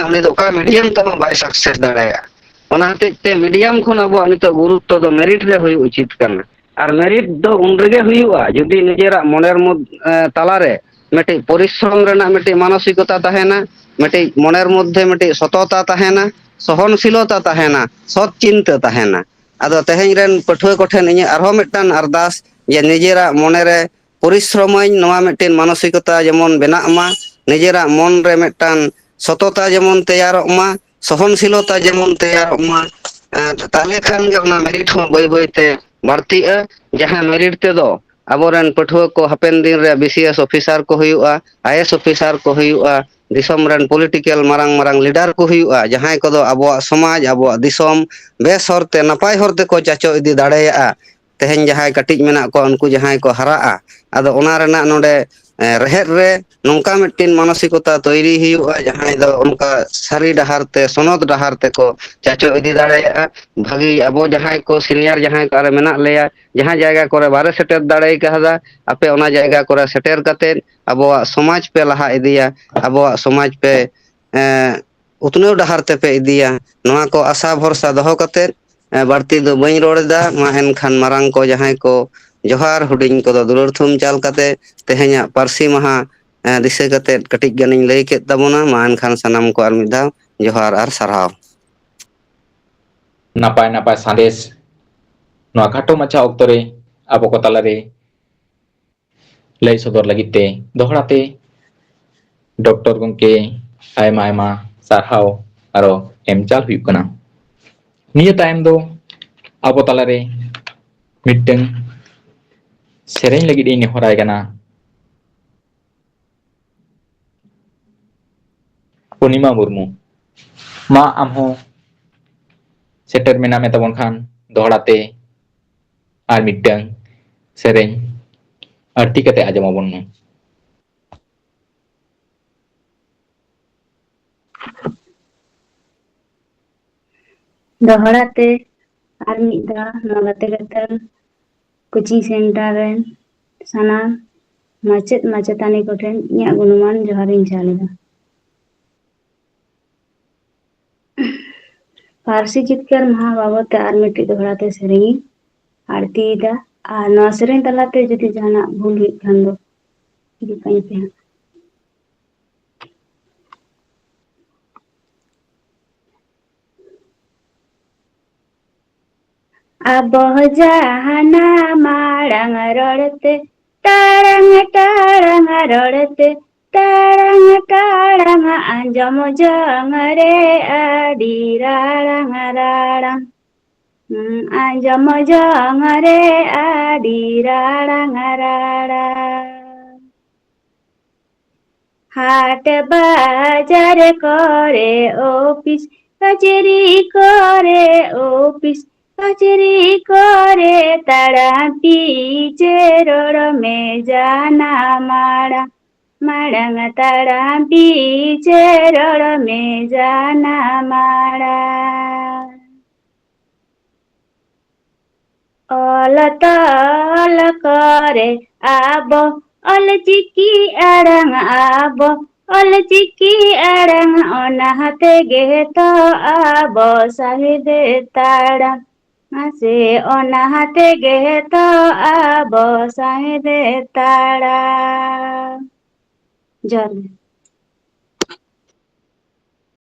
ᱩᱱᱤ ᱫᱚ ᱚᱠᱟ ᱢᱤᱰᱤᱭᱟᱢ ᱛᱮᱦᱚᱸ ᱵᱟᱭ ᱥᱟᱠᱥᱮᱥ ᱫᱟᱲᱮᱭᱟᱜᱼᱟ᱾ ᱚᱱᱟ ᱦᱚᱛᱮᱡ ᱛᱮ ᱢᱤᱰᱤᱭᱟᱢ ᱠᱷᱚᱱ ᱟᱵᱚᱣᱟᱜ ᱱᱤᱛᱚᱜ ᱜᱩᱨᱩᱛᱛᱚ ᱫᱚ ᱢᱮᱨᱤᱴ ᱨᱮ ᱦᱩᱭᱩᱜ ᱩᱪᱤᱛ ᱠᱟᱱᱟ᱾ ᱟᱨ ᱢᱮᱨᱤᱴ ᱫᱚ ᱩᱱ ᱨᱮᱜᱮ ᱦᱩᱭᱩᱜᱼᱟ, ᱡᱩᱫᱤ ᱱᱤᱡᱮᱨᱟᱜ ᱢᱚᱱᱮᱨ ᱢᱚᱫᱽ-, ᱮ, ᱛᱟᱞᱟᱨᱮ ᱢᱤᱫᱴᱤᱡ ᱯᱚᱨᱤᱥᱨᱚᱢ ᱨᱮᱱᱟᱜ ᱢᱤᱫᱴᱤᱡ ᱢᱟᱱᱚᱥᱤᱠᱚᱛᱟ ᱛᱟᱦᱮᱱᱟ, ᱢᱤᱫᱴᱤᱡ ᱢᱚᱱᱮᱨ ᱢᱚᱫᱽᱫᱷᱮ ᱢᱤᱫᱴᱤᱡ ᱥᱚᱛᱚᱛᱟ ᱛᱟᱦᱮᱱᱟ, ᱥᱚᱦᱚᱱᱥᱤᱞᱚᱛᱟ ᱛᱟᱦᱮᱱᱟ, ᱥᱚᱛ ᱪᱤᱱᱛᱟᱹ ᱛᱟᱦᱮᱱᱟ᱾ ᱟᱫᱚ ᱛᱮᱦᱮᱧ ᱨᱮᱱ ᱯᱟᱹᱴᱷᱩᱣᱟᱹ ᱠᱚᱴᱷᱮᱱ ᱤᱧᱟᱹᱜ ᱟᱨᱦᱚᱸ ᱢᱤᱫᱴᱟᱝ ᱟᱨᱫᱟᱥ, ᱡᱮ ᱱᱤᱡᱮᱨᱟᱜ ᱢᱚᱱᱮᱨᱮ ᱯᱚᱨᱤᱥᱨᱚᱢᱟᱹᱧ, ᱱᱚᱣᱟ ᱢᱤᱫᱴᱮᱱ ᱢᱟᱱᱚᱥᱤᱠᱚᱛᱟ ᱡᱮᱢᱚᱱ ᱵᱮᱱᱟᱜ ᱢᱟ, ᱱᱤᱡᱮᱨᱟᱜ ᱢᱚᱱ ᱨᱮ ᱢᱤᱫᱴᱟᱝ ᱥᱚᱛᱚᱛᱟ ᱡᱮᱢᱚᱱ ᱛᱮᱭᱟᱨᱚᱜ ᱢᱟ, ᱥᱚᱦᱚᱱᱥᱤᱞᱚᱛᱟ ᱡᱮᱢᱚᱱ ᱛᱮᱭᱟᱨᱚᱜ ᱢᱟ᱾ ᱮᱸ, ᱛᱟᱦᱞᱮ ᱠᱷᱟᱱ ᱜᱮ ᱚᱱᱟ ᱢᱮᱨᱤᱴ ᱦᱚᱸ ᱵᱟᱹᱭ ᱵᱟᱹᱭ ᱛᱮ ᱵᱟᱹᱲᱛᱤᱜᱼᱟ, ᱡᱟᱦᱟᱸ ᱢᱮᱨᱤᱴ ᱛᱮᱫᱚ ᱟᱵᱚᱨᱮᱱ ᱯᱟᱹᱴᱷᱩᱣᱟᱹ ᱠᱚ ᱦᱟᱯᱮᱱ ᱫᱤᱱ ᱨᱮ ᱵᱤ ᱥᱤ ᱮᱥ ᱚᱯᱷᱤᱥᱟᱨ ᱠᱚ ᱦᱩᱭᱩᱜᱼᱟ, ᱟᱭ ᱮᱥ ᱚᱯᱷᱤᱥᱟᱨ ᱠᱚ ᱦᱩᱭᱩᱜᱼᱟ, ᱫᱤᱥᱚᱢ ᱨᱮᱱ ᱯᱚᱞᱤᱴᱤᱠᱮᱞ ᱢᱟᱨᱟᱝ ᱢᱟᱨᱟᱝ ᱞᱤᱰᱟᱨ ᱠᱚ ᱦᱩᱭᱩᱜᱼᱟ, ᱡᱟᱦᱟᱸᱭ ᱠᱚᱫᱚ ᱟᱵᱚᱣᱟᱜ ᱥᱚᱢᱟᱡᱽ, ᱟᱵᱚᱣᱟᱜ ᱫᱤᱥᱚᱢ ᱵᱮᱥ ᱦᱚᱨᱛᱮ, ᱱᱟᱯᱟᱭ ᱦᱚᱨ ᱛᱮᱠᱚ ᱪᱟᱪᱚ ᱤᱫᱤ ᱫᱟᱲᱮᱭᱟᱜᱼᱟ᱾ ᱛᱮᱦᱮᱧ ᱡᱟᱦᱟᱸᱭ ᱠᱟᱹᱴᱤᱡ ᱢᱮᱱᱟᱜ ᱠᱚᱣᱟ, ᱩᱱᱠᱩ ᱡᱟᱦᱟᱸᱭ ᱠᱚ ᱦᱟᱨᱟᱜᱼᱟ, ᱟᱫᱚ ᱚᱱᱟ ᱨᱮᱱᱟᱜ ᱱᱚᱰᱮ, ᱮ, ᱨᱮᱦᱮᱫ ᱨᱮ ᱱᱚᱝᱠᱟ ᱢᱤᱫᱴᱤᱱ ᱢᱟᱱᱚᱥᱤᱠᱚᱛᱟ ᱛᱚᱭᱨᱤ ᱦᱩᱭᱩᱜᱼᱟ, ᱡᱟᱦᱟᱸᱭ ᱫᱚ ᱚᱱᱠᱟ ᱥᱟᱹᱨᱤ ᱰᱟᱦᱟᱨ ᱛᱮ, ᱥᱚᱱᱚᱛ ᱰᱟᱦᱟᱨ ᱛᱮᱠᱚ ᱪᱟᱪᱚ ᱤᱫᱤ ᱫᱟᱲᱮᱭᱟᱜᱼᱟ᱾ ᱵᱷᱟᱹᱜᱤ, ᱟᱵᱚ ᱡᱟᱦᱟᱸᱭ ᱠᱚ ᱥᱤᱱᱤᱭᱟᱨ ᱡᱟᱦᱟᱸᱭ ᱠᱚ ᱟᱞᱮ ᱢᱮᱱᱟᱜ ᱞᱮᱭᱟ, ᱡᱟᱦᱟᱸ ᱡᱟᱭᱜᱟ ᱠᱚᱨᱮ ᱵᱟᱞᱮ ᱥᱮᱴᱮᱨ ᱫᱟᱲᱮ ᱠᱟᱣᱫᱟ, ᱟᱯᱮ ᱚᱱᱟ ᱡᱟᱭᱜᱟ ᱠᱚᱨᱮ ᱥᱮᱴᱮᱨ ᱠᱟᱛᱮᱫ ᱟᱵᱚᱣᱟᱜ ᱥᱚᱢᱟᱡᱽ ᱯᱮ ᱞᱟᱦᱟ ᱤᱫᱤᱭᱟ, ᱟᱵᱚᱣᱟᱜ ᱥᱚᱢᱟᱡᱽ ᱯᱮ, ᱮ, ᱩᱛᱱᱟᱹᱣ ᱰᱟᱦᱟᱨ ᱛᱮᱯᱮ ᱤᱫᱤᱭᱟ, ᱱᱚᱣᱟ ᱠᱚ ᱟᱥᱟ ᱵᱷᱚᱨᱥᱟ ᱫᱚᱦᱚ ᱠᱟᱛᱮᱫ, ᱮ, ᱵᱟᱹᱲᱛᱤ ᱫᱚ ᱵᱟᱹᱧ ᱨᱚᱲ ᱮᱫᱟ᱾ ᱢᱟ ᱮᱱᱠᱷᱟᱱ ᱢᱟᱨᱟᱝ ᱠᱚ ᱡᱟᱦᱟᱸᱭ ᱠᱚ ᱡᱚᱦᱟᱨ, ᱦᱩᱰᱤᱧ ᱠᱚᱫᱚ ᱫᱩᱞᱟᱹᱲ ᱛᱷᱩᱢ ᱪᱟᱞ ᱠᱟᱛᱮ ᱛᱮᱦᱮᱧᱟᱜ ᱯᱟᱹᱨᱥᱤ ᱢᱟᱦᱟ, ᱮ, ᱫᱤᱥᱟᱹ ᱠᱟᱛᱮᱫ ᱠᱟᱹᱴᱤᱡ ᱜᱟᱱᱤᱧ ᱞᱟᱹᱭ ᱠᱮᱫ ᱛᱟᱵᱚᱱᱟ᱾ ᱢᱟ ᱮᱱᱠᱷᱟᱱ ᱥᱟᱱᱟᱢ ᱠᱚ ᱟᱨ ᱢᱤᱫ ᱫᱷᱟᱣ ᱡᱚᱦᱟᱨ ᱟᱨ ᱥᱟᱨᱦᱟᱣ᱾ ᱱᱟᱯᱟᱭ ᱱᱟᱯᱟᱭ ᱥᱟᱸᱫᱮᱥ ᱱᱚᱣᱟ ᱠᱷᱟᱴᱚ ᱢᱟᱪᱷᱟ ᱚᱠᱛᱚ ᱨᱮ ᱟᱵᱚ ᱠᱚ ᱛᱟᱞᱟᱨᱮ ᱞᱟᱹᱭ ᱥᱚᱫᱚᱨ ᱞᱟᱹᱜᱤᱫ ᱛᱮ ᱫᱚᱦᱲᱟ ᱛᱮ ᱰᱚᱠᱴᱚᱨ ᱜᱚᱢᱠᱮ ᱟᱭᱢᱟ ᱟᱭᱢᱟ ᱥᱟᱨᱦᱟᱣ ᱟᱨᱚ ᱮᱢ ᱪᱟᱞ ᱦᱩᱭᱩᱜ ᱠᱟᱱᱟ᱾ ᱱᱤᱭᱟᱹ ᱛᱟᱭᱚᱢ ᱫᱚ ᱟᱵᱚ ᱛᱟᱞᱟᱨᱮ ᱢᱤᱫᱴᱟᱝ ᱥᱮᱨᱮᱧ ᱞᱟᱹᱜᱤᱫ ᱤᱧ ᱱᱮᱦᱚᱨᱟᱭ ᱠᱟᱱᱟ᱾ ᱯᱩᱨᱱᱤᱢᱟ ᱢᱩᱨᱢᱩ, ᱢᱟ ᱟᱢᱦᱚᱸ ᱥᱮᱴᱮᱨ ᱢᱮᱱᱟᱜ ᱢᱮ ᱛᱟᱵᱚᱱ ᱠᱷᱟᱱ ᱫᱚᱦᱲᱟ ᱛᱮ ᱟᱨ ᱢᱤᱫᱴᱟᱝ ᱥᱮᱨᱮᱧ ᱟᱹᱲᱛᱤ ᱠᱟᱛᱮ ᱟᱸᱡᱚᱢ ᱟᱵᱚᱱ ᱢᱮ᱾ ᱫᱚᱦᱲᱟ ᱛᱮ ᱟᱨ ᱢᱤᱫ ᱫᱷᱟᱣ ᱱᱚᱣᱟ ᱜᱟᱛᱮ ᱜᱟᱫᱮᱞ ᱠᱳᱪᱤᱝ ᱥᱮᱱᱴᱟᱨ ᱨᱮᱱ ᱥᱟᱱᱟᱢ ᱢᱟᱪᱮᱫ ᱢᱟᱪᱮᱛᱟᱹᱱᱤ ᱠᱚᱴᱷᱮᱱ ᱤᱧᱟᱹᱜ ᱜᱩᱱᱢᱟᱱ ᱡᱚᱦᱟᱨ ᱤᱧ ᱪᱟᱞ ᱮᱫᱟ᱾ ᱯᱟᱹᱨᱥᱤ ᱡᱤᱛᱠᱟᱹᱨ ᱢᱟᱦᱟ ᱵᱟᱵᱚᱫ ᱛᱮ ᱟᱨ ᱢᱤᱫᱴᱤᱡ ᱫᱚᱦᱲᱟ ᱛᱮ ᱥᱮᱨᱮᱧ ᱤᱧ ᱟᱹᱲᱛᱤᱭᱮᱫᱟ, ᱟᱨ ᱱᱚᱣᱟ ᱥᱮᱨᱮᱧ ᱛᱟᱞᱟᱛᱮ ᱡᱩᱫᱤ ᱡᱟᱦᱟᱱᱟᱜ ᱵᱷᱩᱞ ᱦᱩᱭᱩᱜ ᱠᱷᱟᱱ ᱫᱚ ᱦᱤᱡᱩᱜ ᱠᱟᱱ ᱜᱮᱯᱮ ᱦᱟᱸᱜ᱾ ᱟᱵᱚ ᱡᱟᱦᱟᱱᱟ ᱢᱟᱲᱟᱝ ᱨᱚᱲ ᱛᱮ, ᱴᱟᱲᱟᱝ ᱴᱟᱲᱟᱝ ᱨᱚᱲ ᱛᱮ, ᱴᱟᱲᱟᱝ ᱴᱟᱲᱟᱝ ᱟᱸᱡᱚᱢ ᱡᱚᱝ ᱨᱮ ᱟᱹᱰᱤ ᱨᱟᱲᱟᱝ ᱨᱟᱲᱟᱝ᱾ ᱦᱩᱸ, ᱟᱸᱡᱚᱢ ᱡᱚᱝ ᱨᱮ ᱟᱹᱰᱤ ᱨᱟᱲᱟᱝ ᱨᱟᱲᱟᱝ᱾ ᱦᱟᱴ ᱵᱟᱡᱟᱨ ᱠᱚᱨᱮ, ᱚᱯᱷᱤᱥ ᱠᱟᱪᱷᱟᱹᱨᱤ ᱠᱚᱨᱮ, ᱚᱯᱷᱤᱥ ᱠᱟᱪᱷᱟᱹᱨᱤ ᱠᱚᱨᱮ, ᱛᱟᱲᱟᱢ ᱯᱤᱪᱷᱮ ᱨᱚᱲ ᱢᱮ ᱡᱟᱱᱟᱢ ᱟᱲᱟᱝ, ᱢᱟᱲᱟᱝ ᱛᱟᱲᱟᱢ ᱯᱤᱪᱷᱮ ᱨᱚᱲ ᱢᱮ ᱡᱟᱱᱟᱢ ᱟᱲᱟᱝ᱾ ᱚᱞ ᱛᱚᱞ ᱠᱚᱨᱮ ᱟᱵᱚ ᱚᱞ ᱪᱤᱠᱤ ᱟᱲᱟᱝ, ᱟᱵᱚ ᱚᱞ ᱪᱤᱠᱤ ᱟᱲᱟᱝ, ᱚᱱᱟ ᱛᱮᱜᱮ ᱛᱚ ᱟᱵᱚ ᱥᱟᱦᱮᱫ ᱛᱟᱲᱟᱢ᱾ ᱢᱟᱥᱮ ᱚᱱᱟ ᱛᱮᱜᱮ ᱛᱚ ᱟᱵᱚ ᱥᱟᱦᱮᱫ ᱛᱟᱲᱟᱢ᱾ ᱡᱚᱦᱟᱨ ᱜᱮ᱾